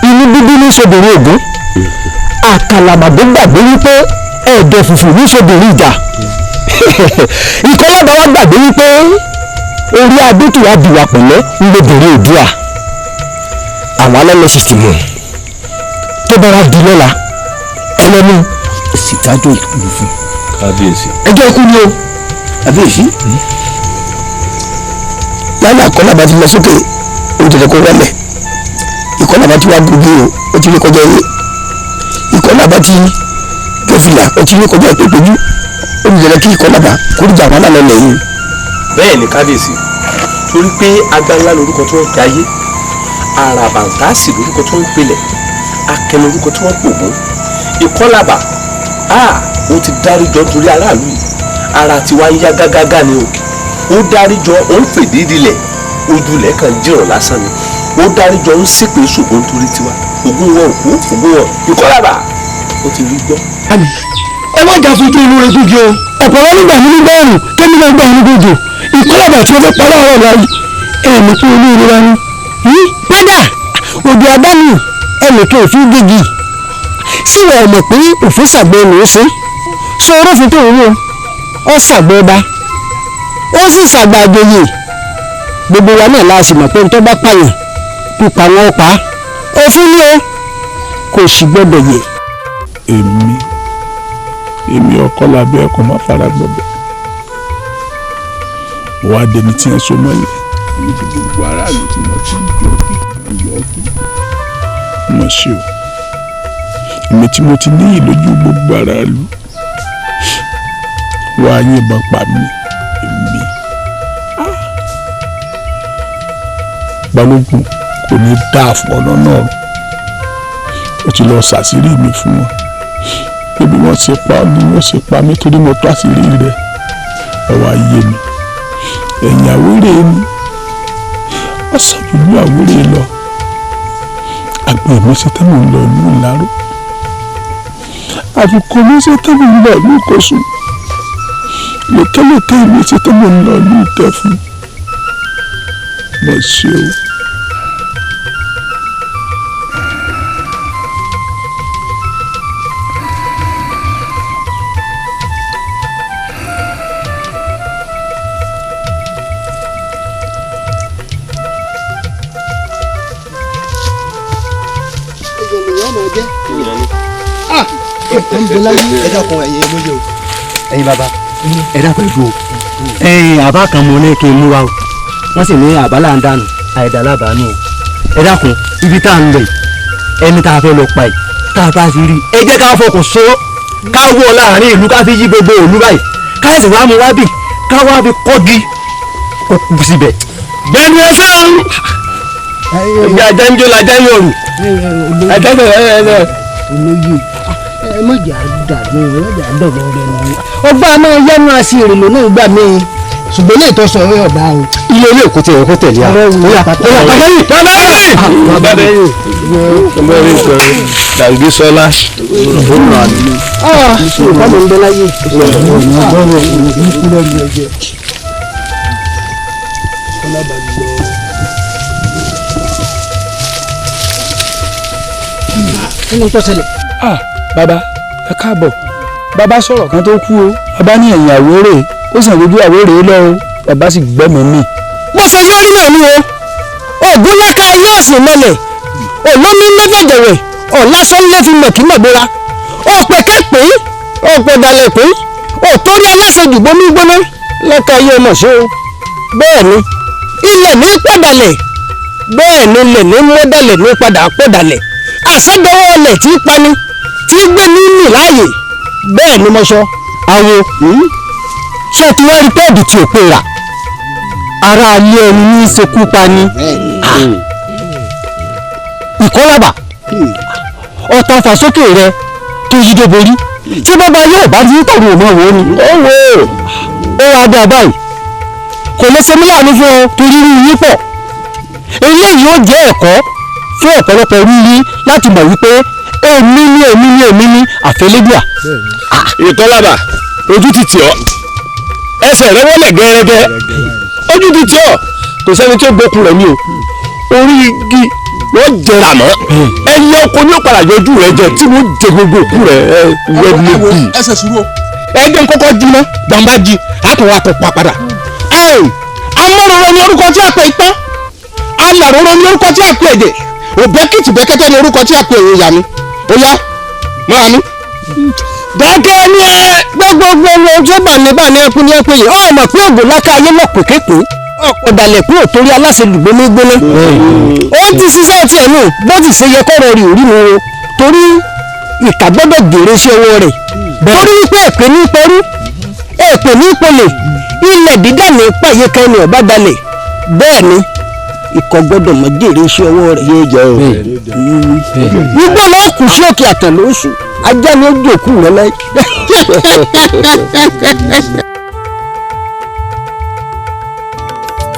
inú bíbí ní sobìnrin Ògún. Àkàlàmàgbò gbàgbé wípé ẹ̀dọ̀ fùfù ní sobìnrin ìjà. Ìkọ́lábà wa gbàgbé wípé orí adótò wa bìwà pẹ̀lẹ́ ńlọbìnrin Oòduà. Àwọn alẹ́lẹ́ sì ti mọ̀ tó bá wa di lọ́la ẹlẹ́nu sì dájọ́ ìlú fún. Kábíyèsí. Ẹjọ́ ikú ni o. Kábíyèsí. Lálẹ́ àkọ́lábà ti lọ sókè ó tẹ̀lé kó wálẹ̀. Ìkọ́lábà ti wá gbogbo o, ó ti rí kọjá ilé. Ìkọ́lábà ti gẹ̀fìlà ó ti rí kọjá ìpéjú. Ó ti tẹ̀lé kí ìkọ́lábà kó dìjà àwọn alálẹ̀ lẹ́yìn. Bẹ́ẹ̀ ni kábíyèsí, torí pé agbáńlá lorúkọ tí wọ́n ń jayé, àràbàǹtàsì lorúkọ tí wọ́n ń pelẹ̀, akẹnu lorúkọ tí wọ́n ń pògún. Ìkọ́lábà ó ti dáríjọ nítorí aráàlú yìí, ara tiwa ń yá gágágá ni o. Ó dáríjọ ó ń fèdí dilẹ̀, ojúlẹ̀ kan jìrọ̀ lásán ni. Ó dáríjọ ń ṣépè ṣògo nítorí tiwa. Ògún wọn òkú, ògún wọn ìkọ́lábà ó ti rí gbọ́. Ẹ má jà fojú olóore gúnjẹ o. Ọ̀pọ̀ wọn nígbà mí nígbà ẹ̀rùn tẹ́mi náà gbà ní gúnjẹ. Ìkọ́lábà tí wọ́n fẹ́ parí àwọn ọ̀rọ̀ ayé ẹ̀ mọ̀ pé olóore wa ni. Padà òjò àdánù ẹnìkan òfin gbégi síwọ̀ ọ̀mọ̀ pé òfin ṣàgbẹ́ ló ṣe sọ orófin tó ń wò ó ṣàgbẹ́ ọba ó sì ṣàgbà àjòyè. Gbogbo wa náà la sì mọ̀ pé ntọ́ bá pààyàn pípa wọn pa òfin ni o, kò sì gbọ́dọ̀ yẹ. Èmi ọkọ làbẹ́ ẹ̀kọ́ má fara gbọ́bẹ̀ mo wá dẹni tí ẹ so mọ́lẹ̀ èmi ti gbogbo aráàlú tí mo ti yọ kí yọ kú mo ṣe o. Èmi tí mo ti níyì lójú gbogbo aráàlú wá yìnbọn pa mí. Èmi Balógun kò ní dáa fún ọ lọ́nà ọ̀run. Ó ti lọ ṣàṣírí mi fún wọn pé bí wọ́n ṣe pa ni wọ́n ṣe pa mí torí mo tó àṣírí rẹ̀. Ọwọ́ ayé mi ẹ̀yìn àwérè mi wọ́n ṣàbùlú àwérè lọ. Àgbẹ̀ mi ṣe tẹ́ mò ń lọ ìlú Ìláró, àbùkù mi ṣe tẹ́ mò ń lọ ìlú Ìkọ̀sùn, lèkélèké mi ṣe tẹ́ mò ń lọ ìlú Ìtẹ̀fún. Mo ṣe o. Ẹ dákun ẹ̀yin olóye o, ẹ̀yin bàbá ẹ dákun ẹ dúró. Ẹ̀yin àbá kan mo ní kí n mú wa o, wọ́n sì ní àbá là ń dànù àìdá lábàánú o. Ẹ dákun ibi tá à ń lọ yìí, ẹni tá a fẹ́ lọ pa yìí, tá a bá ti rí ẹ jẹ́ ká fọkùn so ká wọ̀ láàrin ìlú, ká fi yí gbogbo ìlú báyìí, ká sì wá mu wá bì, ká wá fi kọ́gi kó kú síbẹ̀. Gbẹ̀mí ẹ sẹ́wọ̀n ìgbà ajá ń jó lajá ń yọrù. Olóyè ẹ má jà dànù, ẹ má jà dọ̀rọ̀ rẹ nù. Ọgbà máa yẹnu àṣírí lò náà gbà mí, ṣùgbọ́n ilé ìtọ́sọ ọ̀rẹ́ ọ̀dà o. Ilé ilé òkú tiẹ̀ kó tẹ̀lé a. Oya pàtẹ́yì pàtẹ́yì. Pàtẹ́yì. Dàgbésọ́lá. Olùkọ́ mi ń bẹ láyé. Kí ni tó ṣẹlẹ̀? Bàbá ẹ káàbọ̀. Bàbá sọ̀rọ̀ kan tó kú o. Bàbá ní ẹ̀yìn àwérè ó sì ń rojú àwérè lọ o. Bàbá sì gbẹ́mìí mì. Bó ṣe yọrí náà ni o, ògùn láka yóò sì mọlẹ̀, olómi lẹ́fẹ̀jẹ̀wẹ̀, ọ̀làsán lẹ́fi mọ̀kímọ̀gbéra, òpè kẹ́pẹ́, òpè dalẹ̀ pé, òtórí aláṣejù bomi gbóná lẹ́ka ayé ọmọ ṣe o. Bẹ́ẹ̀ ni ilẹ̀ ní pọ̀dàlẹ̀, bẹ́ẹ̀ ni ilẹ̀ ní mọ́dàlẹ̀ ní padà pọ̀dàlẹ̀, àṣẹdọwọ́ ọlẹ̀ tí pani tí gbé ní mì láàyè. Bẹ́ẹ̀ ni mo sọ. Awo ṣé ẹ ti wá rí pẹ́ẹ́dì tí ò pé rà ara alẹ́ ẹni ní í ṣekú pa ni. Ìkọlábà ọ̀tá fàsókè rẹ tó yí dóborí tí bàbá yóò bá ní tọ̀rù òmò wò ni. Ó wò ó wá dá báyìí, kò lè ṣe mí láàánú fún ọ torí rí yín pọ̀. Eléyìí ó jẹ́ ẹ̀kọ́ fún ọ̀pọ̀lọpọ̀ rí yín láti mọ̀ wípé èmi ni èmi ni èmi ni àfẹlẹ́dùà. Ìkọlábà ojú ti tì ọ́, ẹsẹ̀ rẹ wọlé gẹ́rẹ́gẹ́, ojú ti tì ọ́, kò sẹ́ni tí ó gbókun rẹ̀ ní o. Orí igi wọ́n jẹrà mọ́, ẹyẹ oko ní òpàdà yọjú rẹ jẹ tí wọ́n jẹ gbogbo òkú rẹ wẹ́ níbi. Ẹsẹ̀ sùúrù o. Ẹgbẹ́ kọ́kọ́ jí mọ́ gbàǹbá jí àtúnwá tó pa padà. Amóróró ni orúkọ tí a pè ipá, alàróró ni orúkọ tí a pè èdè, òbẹ́kìtì bẹ́kẹ́tẹ́ ni orúkọ tí a pè èyí mi. Ó yá mọ́ra mi. Dákẹ́ ní ẹ gbogbogbò ohun tó bà ní bà ní ẹkún ní ẹkún yìí, ọ mọ̀ pé ògùn láká ayé lọ́pẹ̀ képe, ọ̀pọ̀ dalẹ̀ kúrò torí aláṣẹ lùgbómi gbóná. Ó ti ṣiṣẹ́ tiẹ̀ nù bó ti ṣe yẹ kọ́rọ̀ rí orí mi o, torí ìkà gbọ́dọ̀ jèrè iṣẹ́ owó rẹ̀. Torí wípé èpè ní pẹ̀rú, èpè ní polè, ilẹ̀ dídà ní pàyẹ kẹ́ni ọ̀bá dalẹ̀. Bẹ́ẹ̀ ni ikọ̀ gbọ́dọ̀ mọ̀ jèrè iṣẹ́ ọwọ́ rẹ̀. Yóò jẹ́ o. Igbó lọ kù sí òkè àtàn lóṣù, ajá ni ó jòkú rẹ lẹ́yìn.